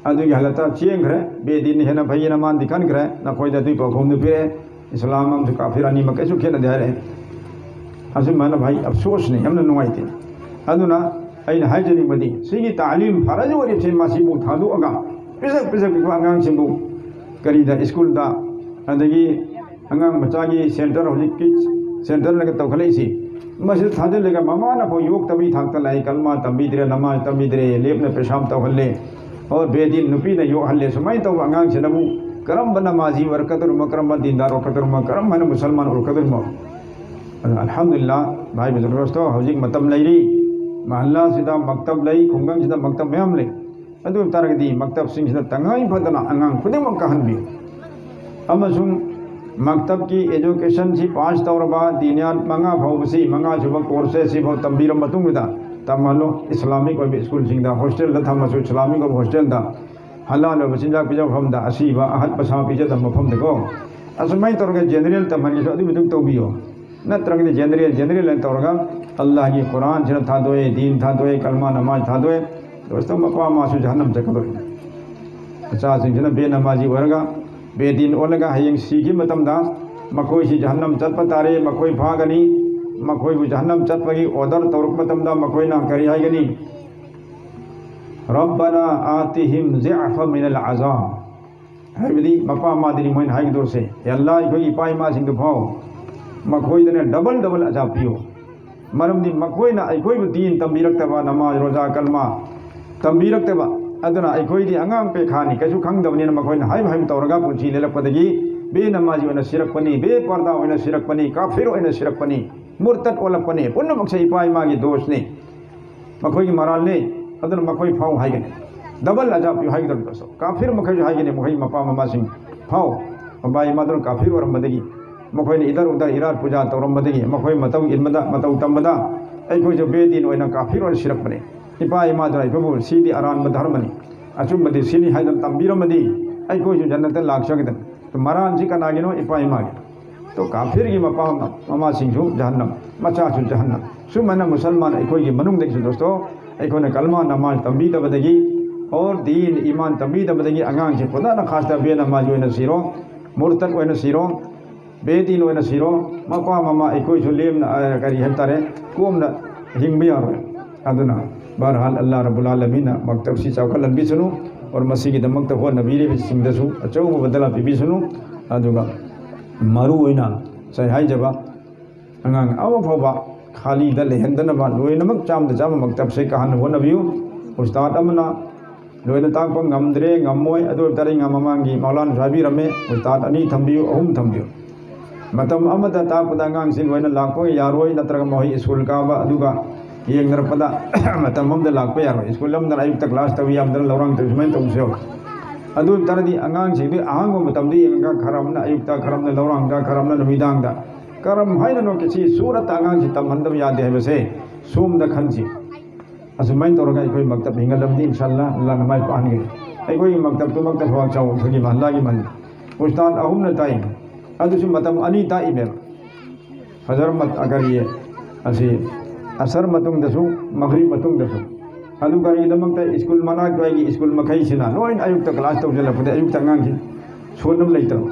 ꯑꯗꯨꯒꯤ ꯍꯥꯂꯠꯇ ꯆꯦꯟꯈ꯭ꯔꯦ꯫ ꯕꯦꯗꯤꯟꯅ ꯍꯦꯟꯅ ꯐꯩꯌꯦꯅ ꯃꯥꯅꯗꯤ ꯈꯟꯈ꯭ꯔꯦ꯫ ꯅꯈꯣꯏꯗ ꯑꯗꯨꯒꯤ ꯄꯥꯎꯈꯨꯝꯗꯨ ꯄꯤꯔꯛꯑꯦ, "ꯏꯁꯂꯥꯝ ꯑꯃꯁꯨ ꯀꯥꯐꯤꯔ ꯑꯅꯤꯃꯛ ꯀꯩꯁꯨ ꯈꯦꯠꯅꯗꯦ" ꯍꯥꯏꯔꯛꯑꯦ꯫ ꯑꯁꯨꯃꯥꯏꯅ ꯚꯥꯏ, ꯑꯐꯁꯣꯁꯅꯤ, ꯌꯥꯝꯅ ꯅꯨꯡꯉꯥꯏꯇꯦ꯫ ꯑꯗꯨꯅ ꯑꯩꯅ ꯍꯥꯏꯖꯅꯤꯡꯕꯗꯤ, ꯁꯤꯒꯤ ꯇꯥꯂꯤꯝ ꯐꯔꯖ ꯑꯣꯏꯔꯤꯕꯁꯤ ꯃꯁꯤꯕꯨ ꯊꯥꯗꯣꯛꯑꯒ, ꯄꯤꯁꯛ ꯄꯤꯁꯛ ꯄꯤꯛꯄ ꯑꯉꯥꯡꯁꯤꯡꯕꯨ ꯀꯔꯤꯗ, ꯁ꯭ꯀꯨꯜꯗ, ꯑꯗꯒꯤ ꯑꯉꯥꯡ ꯃꯆꯥꯒꯤ ꯁꯦꯟꯇꯔ, ꯍꯧꯖꯤꯛꯀꯤ ꯁꯦꯟꯇꯔꯅꯒ ꯇꯧꯈꯠꯂꯛꯏꯁꯤ, ꯃꯁꯤꯗ ꯊꯥꯖꯤꯜꯂꯒ ꯃꯃꯥꯅ ꯐꯥꯎ ꯌꯣꯛꯇꯕꯒꯤ ꯊꯥꯛꯇ ꯂꯥꯛꯏ, ꯀꯜꯃꯥ ꯇꯝꯕꯤꯗ꯭ꯔꯦ, ꯅꯃꯥꯖ ꯇꯝꯕꯤꯗ꯭ꯔꯦ, ꯂꯦꯞꯅ ꯄꯦꯁꯥꯕ ꯇꯧꯍꯜꯂꯦ, ꯑꯣ ꯕꯦꯗꯤꯟ ꯅꯨꯄꯤꯅ ꯌꯣꯛꯍꯜꯂꯦ꯫ ꯁꯨꯃꯥꯏꯅ ꯇꯧꯕ ꯑꯉꯥꯡꯁꯤꯅꯕꯨ ꯀꯔꯝꯕ ꯅꯃꯥꯖꯤ ꯑꯣꯏꯔꯛꯀꯗꯧꯔꯤꯃꯣ, ꯀꯔꯝꯕ ꯗꯤꯟꯗꯥꯔ ꯑꯣꯏꯔꯛꯀꯗꯧꯔꯤꯃꯣ, ꯀꯔꯝ ꯍꯥꯏꯅ ꯃꯨꯁꯜꯃꯥꯟ ꯑꯣꯏꯔꯛꯀꯗꯧꯔꯤꯃꯣ? ꯑꯗꯨꯅ ꯑꯜꯍꯝꯗꯨꯂꯤꯜꯂꯥ, ꯚꯥꯏ ꯕꯨꯖꯨꯔꯒ ꯗꯣꯁꯇꯣ, ꯍꯧꯖꯤꯛ ꯃꯇꯝ ꯂꯩꯔꯤ꯫ ꯃꯍꯜꯂꯥꯁꯤꯗ ꯃꯛꯇꯕ ꯂꯩ, ꯈꯨꯡꯒꯪꯁꯤꯗ ꯃꯛꯇꯕ ꯃꯌꯥꯝ ꯂꯩ꯫ ꯑꯗꯨ ꯑꯣꯏꯕ ꯇꯥꯔꯒꯗꯤ ꯃꯛꯇꯕꯁꯤꯡꯁꯤꯗ ꯇꯉꯥꯏ ꯐꯗꯅ ꯑꯉꯥꯡ ꯈꯨꯗꯤꯡꯃꯛ ꯀꯥꯍꯟꯕꯤꯌꯨ꯫ ꯑꯃꯁꯨꯡ ꯃꯛꯇꯕꯀꯤ ꯑꯦꯖꯨꯀꯦꯁꯟꯁꯤ ꯄꯥꯁ ꯇꯧꯔꯕ ꯗꯤꯅꯤꯌꯥꯟ ꯃꯉꯥ ꯐꯥꯎꯕꯁꯤ, ꯃꯉꯥꯁꯨꯕ ꯀꯣꯔꯁꯁꯦ ꯁꯤꯐꯥꯎ ꯇꯝꯕꯤꯔꯕ ꯃꯇꯨꯡꯗ ꯇꯝꯍꯜꯂꯣ꯫ ꯏꯁꯂꯥꯃꯤꯛ ꯑꯣꯏꯕ ꯁ꯭ꯀꯨꯜꯁꯤꯡꯗ, ꯍꯣꯁꯇꯦꯜꯗ ꯊꯝꯃꯁꯨ, ꯏꯁꯂꯥꯃꯤꯛ ꯑꯣꯏꯕ ꯍꯣꯁꯇꯦꯜꯗ, ꯍꯂꯥꯜ ꯑꯣꯏꯕ ꯆꯤꯟꯖꯥꯛ ꯄꯤꯖꯕ ꯃꯐꯝꯗ, ꯑꯁꯤꯕ ꯑꯍꯟ ꯃꯁꯥ ꯄꯤꯖꯗꯕ ꯃꯐꯝꯗꯀꯣ꯫ ꯑꯁꯨꯃꯥꯏꯅ ꯇꯧꯔꯒ ꯖꯦꯅꯦꯔꯦꯜ ꯇꯝꯍꯟꯒꯦꯁꯨ ꯑꯗꯨꯒꯤ ꯃꯇꯨꯡ ꯇꯧꯕꯤꯌꯣ꯫ ꯅꯠꯇ꯭ꯔꯒꯗꯤ ꯖꯦꯅꯦꯔꯦꯜ, ꯖꯦꯅꯦꯔꯦꯜ ꯍꯥꯏꯅ ꯇꯧꯔꯒ ꯑꯜꯂꯥꯍꯒꯤ ꯀꯨꯔꯥꯟꯁꯤꯅ ꯊꯥꯗꯣꯛꯑꯦ, ꯗꯤꯟ ꯊꯥꯗꯣꯛꯑꯦ, ꯀꯜꯃꯥ ꯅꯃꯥꯖ ꯊꯥꯗꯣꯛꯑꯦ꯫ ꯗꯣꯁꯇꯣ, ꯃꯄꯥ ꯃꯃꯥꯁꯨ ꯖꯍꯟꯅꯝ ꯆꯠꯀꯗꯧꯔꯤꯅꯤ꯫ ꯃꯆꯥꯁꯤꯡꯁꯤꯅ ꯕꯦꯅꯃꯥꯖꯤ ꯑꯣꯏꯔꯒ, ꯕꯦꯗꯤꯟ ꯑꯣꯜꯂꯒ ꯍꯌꯦꯡ ꯁꯤꯈꯤꯕ ꯃꯇꯝꯗ ꯃꯈꯣꯏꯁꯤ ꯖꯍꯟꯅꯝ ꯆꯠꯄ ꯇꯥꯔꯦ, ꯃꯈꯣꯏ ꯐꯥꯒꯅꯤ꯫ ꯃꯈꯣꯏꯕꯨ ꯖꯍꯟꯅꯝ ꯆꯠꯄꯒꯤ ꯑꯣꯔꯗꯔ ꯇꯧꯔꯛꯄ ꯃꯇꯝꯗ ꯃꯈꯣꯏꯅ ꯀꯔꯤ ꯍꯥꯏꯒꯅꯤ? "ꯔꯕꯅꯥ ꯑꯥꯇꯤꯍꯤꯝ ꯖꯤꯑꯐ ꯃꯤꯅꯜ ꯑꯖꯥꯕ"꯫ ꯍꯥꯏꯕꯗꯤ ꯃꯄꯥ ꯃꯃꯥꯗꯅꯤ ꯃꯣꯏꯅ ꯍꯥꯏꯒꯗꯧꯔꯤꯁꯦ, "ꯍꯦ ꯑꯜꯂꯥ, ꯑꯩꯈꯣꯏꯒꯤ ꯏꯄꯥ ꯏꯃꯥꯁꯤꯡꯗꯨ ꯐꯥꯎ ꯃꯈꯣꯏꯗꯅ ꯗꯕꯜ ꯗꯕꯜ ꯑꯖꯥꯕ ꯄꯤꯌꯨ꯫ ꯃꯔꯝꯗꯤ ꯃꯈꯣꯏꯅ ꯑꯩꯈꯣꯏꯕꯨ ꯗꯤꯟ ꯇꯝꯕꯤꯔꯛꯇꯕ, ꯅꯃꯥꯖ, ꯔꯣꯖꯥ, ꯀꯜꯃꯥ ꯇꯝꯕꯤꯔꯛꯇꯕ꯫ ꯑꯗꯨꯅ ꯑꯩꯈꯣꯏꯗꯤ ꯑꯉꯥꯡ ꯄꯦꯈꯥꯅꯤ, ꯀꯩꯁꯨ ꯈꯪꯗꯕꯅꯤꯅ ꯃꯈꯣꯏꯅ ꯍꯥꯏꯕ ꯍꯥꯏꯕ ꯇꯧꯔꯒ ꯄꯨꯟꯁꯤ ꯂꯦꯜꯂꯛꯄꯗꯒꯤ ꯕꯦ ꯅꯃꯥꯖꯤ ꯑꯣꯏꯅ ꯁꯤꯔꯛꯄꯅꯤ, ꯕꯦ ꯄꯔꯗꯥ ꯑꯣꯏꯅ ꯁꯤꯔꯛꯄꯅꯤ, ꯀꯥꯐꯤꯔ ꯑꯣꯏꯅ ꯁꯤꯔꯛꯄꯅꯤ, ꯃꯨꯔꯇꯠ ꯑꯣꯜꯂꯛꯄꯅꯤ꯫ ꯄꯨꯝꯅꯃꯛꯁꯦ ꯏꯄꯥ ꯏꯃꯥꯒꯤ ꯗꯣꯁꯅꯤ, ꯃꯈꯣꯏꯒꯤ ꯃꯔꯥꯜꯅꯤ꯫ ꯑꯗꯨꯅ ꯃꯈꯣꯏ ꯐꯥꯎ ꯍꯥꯏꯒꯅꯤ"꯫ ꯗꯕꯜ ꯑꯖꯥꯕ ꯄꯤꯌꯨ ꯍꯥꯏꯒꯗꯕꯅꯤ꯫ ꯀꯥꯐꯤꯔ ꯃꯈꯩꯁꯨ ꯍꯥꯏꯒꯅꯤ, ꯃꯈꯣꯏ ꯃꯄꯥ ꯃꯃꯥꯁꯤꯡ, ꯐꯥꯎ, ꯃꯄꯥ ꯏꯃꯥꯗꯨꯅ ꯀꯥꯐꯤꯔ ꯑꯣꯏꯔꯝꯕꯗꯒꯤ, ꯃꯈꯣꯏꯅ ꯏꯗꯔ ꯎꯗꯔ ꯏꯔꯥꯠ ꯄꯨꯖꯥ ꯇꯧꯔꯝꯕꯗꯒꯤ, ꯃꯈꯣꯏ ꯃꯇꯧ ꯏꯟꯕꯗ, ꯃꯇꯧ ꯇꯝꯕꯗ ꯑꯩꯈꯣꯏꯁꯨ ꯕꯦꯗꯤꯟ ꯑꯣꯏꯅ ꯀꯥꯐꯤꯔ ꯑꯣꯏꯅ ꯁꯤꯔꯛꯄꯅꯤ꯫ ꯏꯄꯥ ꯏꯃꯥꯗꯨꯅ ꯑꯩꯈꯣꯏꯕꯨ ꯁꯤꯗꯤ ꯑꯔꯥꯟꯕ ꯙꯔꯃꯅꯤ, ꯑꯆꯨꯝꯕꯗꯤ ꯁꯤꯅꯤ ꯍꯥꯏꯗꯅ ꯇꯝꯕꯤꯔꯝꯃꯗꯤ ꯑꯩꯈꯣꯏꯁꯨ ꯖꯟꯅꯠꯇ ꯂꯥꯛꯆꯒꯗꯕꯅꯤ꯫ ꯃꯔꯥꯟꯁꯤ ꯀꯅꯥꯒꯤꯅꯣ? ꯏꯄꯥ ꯏꯃꯥꯒꯤ꯫ ꯇꯣ ꯀꯥꯐꯤꯔꯒꯤ ꯃꯄꯥ ꯃꯃꯥꯁꯤꯡꯁꯨ ꯖꯍꯟꯅꯝ, ꯃꯆꯥꯁꯨ ꯖꯍꯟꯅꯝ꯫ ꯁꯨꯃꯥꯏꯅ ꯃꯨꯁꯜꯃꯥꯟ ꯑꯩꯈꯣꯏꯒꯤ ꯃꯅꯨꯡꯗꯒꯤꯁꯨ ꯗꯣꯁꯇꯣ, ꯑꯩꯈꯣꯏꯅ ꯀꯜꯃꯥ ꯅꯃꯥꯖ ꯇꯝꯕꯤꯗꯕꯗꯒꯤ, ꯑꯣꯔ ꯗꯤꯟ ꯏꯃꯥꯟ ꯇꯝꯕꯤꯗꯕꯗꯒꯤ ꯑꯉꯥꯡꯁꯤ ꯈꯨꯗꯥꯅ ꯈꯥꯁꯇ ꯕꯦꯅꯃꯥꯖ ꯑꯣꯏꯅ ꯁꯤꯔꯣ, ꯃꯨꯔꯇꯠ ꯑꯣꯏꯅ ꯁꯤꯔꯣ, ꯕꯦꯗꯤꯟ ꯑꯣꯏꯅ ꯁꯤꯔꯣ, ꯃꯄꯥ ꯃꯃꯥ ꯑꯩꯈꯣꯏꯁꯨ ꯂꯦꯝꯅ, ꯑ, ꯀꯔꯤ ꯍꯥꯏꯕ ꯇꯥꯔꯦ, ꯀꯣꯝꯅ ꯍꯤꯡꯕ ꯌꯥꯔꯣꯏ꯫ ꯑꯗꯨꯅ ꯕꯍꯔꯍꯥꯜ ꯑꯜꯂꯥ ꯔꯕꯨꯜ ꯑꯥꯂꯃꯤꯟꯅ ꯃꯛꯇꯕꯁꯤ ꯆꯥꯎꯈꯠꯍꯟꯕꯤꯁꯅꯨ, ꯑꯣꯔ ꯃꯁꯤꯒꯤꯗꯃꯛꯇ ꯍꯣꯠꯅꯕꯤꯔꯤꯕꯁꯤꯡꯗꯁꯨ ꯑꯆꯧꯕ ꯕꯗꯂꯥ ꯄꯤꯕꯤꯁꯅꯨ꯫ ꯑꯗꯨꯒ ꯃꯔꯨ ꯑꯣꯏꯅ ꯉꯁꯥꯏ ꯍꯥꯏꯖꯕ ꯑꯉꯥꯡ ꯑꯃ ꯐꯥꯎꯕ ꯈꯥꯂꯤꯗ ꯂꯩꯍꯟꯗꯅꯕ ꯂꯣꯏꯅꯃꯛ ꯆꯥꯝꯗ ꯆꯥꯝꯃ ꯃꯛꯇꯕꯁꯦ ꯀꯥꯍꯟꯅ ꯍꯣꯠꯅꯕꯤꯌꯨ꯫ ꯎꯁꯇꯥꯗ ꯑꯃꯅ ꯂꯣꯏꯅ ꯇꯥꯛꯄ ꯉꯝꯗ꯭ꯔꯦ, ꯉꯝꯃꯣꯏ, ꯑꯗꯨ ꯑꯣꯏꯕ ꯇꯥꯔꯗꯤ ꯉꯥ ꯃꯃꯥꯡꯒꯤ ꯃꯧꯂꯥꯅꯁꯨ ꯍꯥꯏꯕꯤꯔꯝꯃꯦ, ꯎꯁꯇꯥꯗ ꯑꯅꯤ ꯊꯝꯕꯤꯌꯨ, ꯑꯍꯨꯝ ꯊꯝꯕꯤꯌꯨ꯫ ꯃꯇꯝ ꯑꯃꯗ ꯇꯥꯛꯄꯗ ꯑꯉꯥꯡꯁꯤꯡ ꯂꯣꯏꯅ ꯂꯥꯛꯄ ꯌꯥꯔꯣꯏ, ꯅꯠꯇ꯭ꯔꯒ ꯃꯈꯣꯏ ꯁ꯭ꯀꯨꯜ ꯀꯥꯕ ꯑꯗꯨꯒ ꯌꯦꯡꯅꯔꯛꯄꯗ ꯃꯇꯝ ꯑꯃꯗ ꯂꯥꯛꯄ ꯌꯥꯔꯣꯏ꯫ ꯁ꯭ꯀꯨꯜ ꯑꯃꯗꯅ ꯑꯌꯨꯛꯇ ꯀ꯭ꯂꯥꯁ ꯇꯧꯏ, ꯌꯥꯝꯗꯅ ꯂꯧꯔꯥꯡ ꯇꯧꯏ, ꯁꯨꯃꯥꯏꯅ ꯇꯧꯕꯁꯨ ꯌꯥꯎꯏ꯫ ꯑꯗꯨ ꯑꯣꯏꯕ ꯇꯥꯔꯗꯤ ꯑꯉꯥꯡꯁꯤꯡꯗꯨ ꯑꯍꯥꯡꯕ ꯃꯇꯝꯗ ꯌꯦꯡꯉꯒ ꯈꯔ ꯑꯃꯅ ꯑꯌꯨꯛꯇ, ꯈꯔ ꯑꯃꯅ ꯂꯧꯔꯥꯡꯗ, ꯈꯔ ꯑꯃꯅ ꯅꯨꯃꯤꯗꯥꯡꯗ, ꯀꯔꯝ ꯍꯥꯏꯅꯅꯣ ꯀꯤꯁꯤ ꯁꯨꯔꯠꯇ ꯑꯉꯥꯡꯁꯤ ꯇꯝꯍꯟꯗꯕ ꯌꯥꯗꯦ ꯍꯥꯏꯕꯁꯦ ꯁꯣꯝꯗ ꯈꯟꯁꯤ꯫ ꯑꯁꯨꯃꯥꯏꯅ ꯇꯧꯔꯒ ꯑꯩꯈꯣꯏ ꯃꯛꯇꯕ ꯍꯤꯡꯒꯠꯂꯕꯗꯤ ꯏꯟꯁꯥꯜꯂꯥ ꯑꯜꯂꯥꯅ ꯃꯥꯏ ꯄꯥꯛꯍꯟꯒꯅꯤ꯫ ꯑꯩꯈꯣꯏꯒꯤ ꯃꯛꯇꯕꯇꯨꯃꯛꯇ ꯐꯋꯥꯛ ꯆꯥꯎ ꯑꯩꯈꯣꯏꯒꯤ ꯃꯍꯜꯂꯥꯒꯤ ꯃꯍꯜ ꯎꯁꯇꯥꯗ ꯑꯍꯨꯝꯅ ꯇꯥꯛꯏ꯫ ꯑꯗꯨꯁꯨ ꯃꯇꯝ ꯑꯅꯤ ꯇꯥꯛꯏꯅꯦꯕ꯫ ꯐꯖꯔ ꯃꯠ-, ꯑ, ꯀꯔꯤ, ꯑꯁꯤ ꯑꯁꯔ ꯃꯇꯨꯡꯗꯁꯨ, ꯃꯒ꯭ꯔꯤꯕ ꯃꯇꯨꯡꯗꯁꯨ꯫ ꯑꯗꯨ ꯀꯔꯤꯒꯤꯗꯃꯛꯇ ꯁ꯭ꯀꯨꯜ ꯃꯅꯥꯛꯇ ꯑꯩꯒꯤ ꯁ꯭ꯀꯨꯜ ꯃꯈꯩꯁꯤꯅ ꯂꯣꯏꯅ ꯑꯌꯨꯛꯇ ꯀ꯭ꯂꯥꯁ ꯇꯧꯁꯤꯜꯂꯛꯄꯗ ꯑꯌꯨꯛꯇ ꯑꯉꯥꯡꯁꯤ ꯁꯣꯟꯅꯕ ꯂꯩꯇꯕ꯫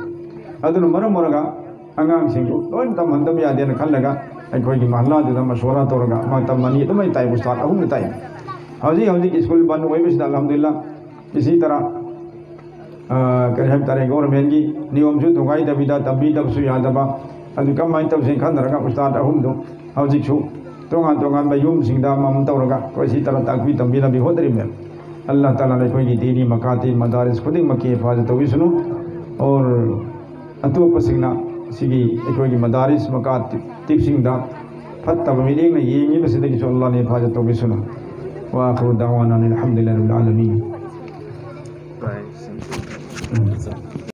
ꯑꯗꯨꯅ ꯃꯔꯝ ꯑꯣꯏꯔꯒ ꯑꯉꯥꯡꯁꯤꯡꯕꯨ ꯂꯣꯏꯅ ꯇꯝꯍꯟꯗꯕ ꯌꯥꯗꯦꯅ ꯈꯜꯂꯒ ꯑꯩꯈꯣꯏꯒꯤ ꯃꯍꯜꯂꯥꯗꯨꯗ ꯃꯁꯣꯔꯥ ꯇꯧꯔꯒ ꯃꯇꯝ ꯑꯅꯤ ꯑꯗꯨꯃꯥꯏꯅ ꯇꯥꯛꯏ, ꯎꯁꯇꯥꯗ ꯑꯍꯨꯝꯅ ꯇꯥꯛꯏ꯫ ꯍꯧꯖꯤꯛ ꯍꯧꯖꯤꯛ ꯁ꯭ꯀꯨꯜ ꯕꯟ ꯑꯣꯏꯕꯁꯤꯗ ꯑꯜꯍꯝꯗꯨꯂꯤꯜꯂꯥ ꯏꯁꯤ ꯇꯔꯥ, ꯑ, ꯀꯔꯤ ꯍꯥꯏꯕ ꯇꯥꯔꯦ, ꯒꯣꯔꯃꯦꯟꯒꯤ ꯅꯤꯌꯣꯝꯁꯨ ꯊꯨꯒꯥꯏꯗꯕꯤꯗ ꯇꯝꯕꯤꯗꯕꯁꯨ ꯌꯥꯗꯕ꯫ ꯑꯗꯨ ꯀꯃꯥꯏꯅ ꯇꯧꯁꯦ ꯈꯟꯅꯔꯒ ꯎꯁꯇꯥꯗ ꯑꯍꯨꯝꯗꯨ ꯍꯧꯖꯤꯛꯁꯨ ꯇꯣꯉꯥꯟ ꯇꯣꯉꯥꯟꯕ ꯌꯨꯝꯁꯤꯡꯗ ꯑꯃꯃꯝ ꯇꯧꯔꯒ ꯑꯩꯈꯣꯏ ꯁꯤ ꯇꯔꯥ ꯇꯥꯛꯄꯤ ꯇꯝꯕꯤꯅꯕꯤ ꯍꯣꯠꯅꯔꯤꯕꯅꯦ꯫ ꯑꯜꯂꯥꯍ ꯇꯥꯂꯥꯅ ꯑꯩꯈꯣꯏꯒꯤ ꯗꯤꯅꯤ ꯃꯀꯥꯇꯤꯕ ꯃꯗꯥꯔꯤꯁ ꯈꯨꯗꯤꯡꯃꯛꯀꯤ ꯍꯤꯐꯥꯖꯠ ꯇꯧꯕꯤꯁꯅꯨ꯫ ꯑꯣꯔ ꯑꯇꯣꯞꯄꯁꯤꯡꯅ ꯁꯤꯒꯤ ꯑꯩꯈꯣꯏꯒꯤ ꯃꯗꯥꯔꯤꯁ ꯃꯀꯥꯇꯤꯕꯁꯤꯡꯗ ꯐꯠꯇꯕ ꯃꯤꯠꯌꯦꯡꯅ ꯌꯦꯡꯉꯤꯕꯁꯤꯗꯒꯤꯁꯨ ꯑꯜꯂꯥꯍꯅ ꯍꯤꯐꯥꯖꯠ ꯇꯧꯕꯤꯁꯅꯨ꯫ ꯋꯥ ꯑꯥꯈꯤꯔꯨ ꯗꯥꯋꯥꯅꯥ ꯑꯅꯤꯜ ꯍꯝꯗꯨꯂꯤꯜꯂꯥꯍꯤ ꯔꯕꯤꯜ ꯑꯥꯂꯃꯤꯟ꯫ ꯎꯝ꯫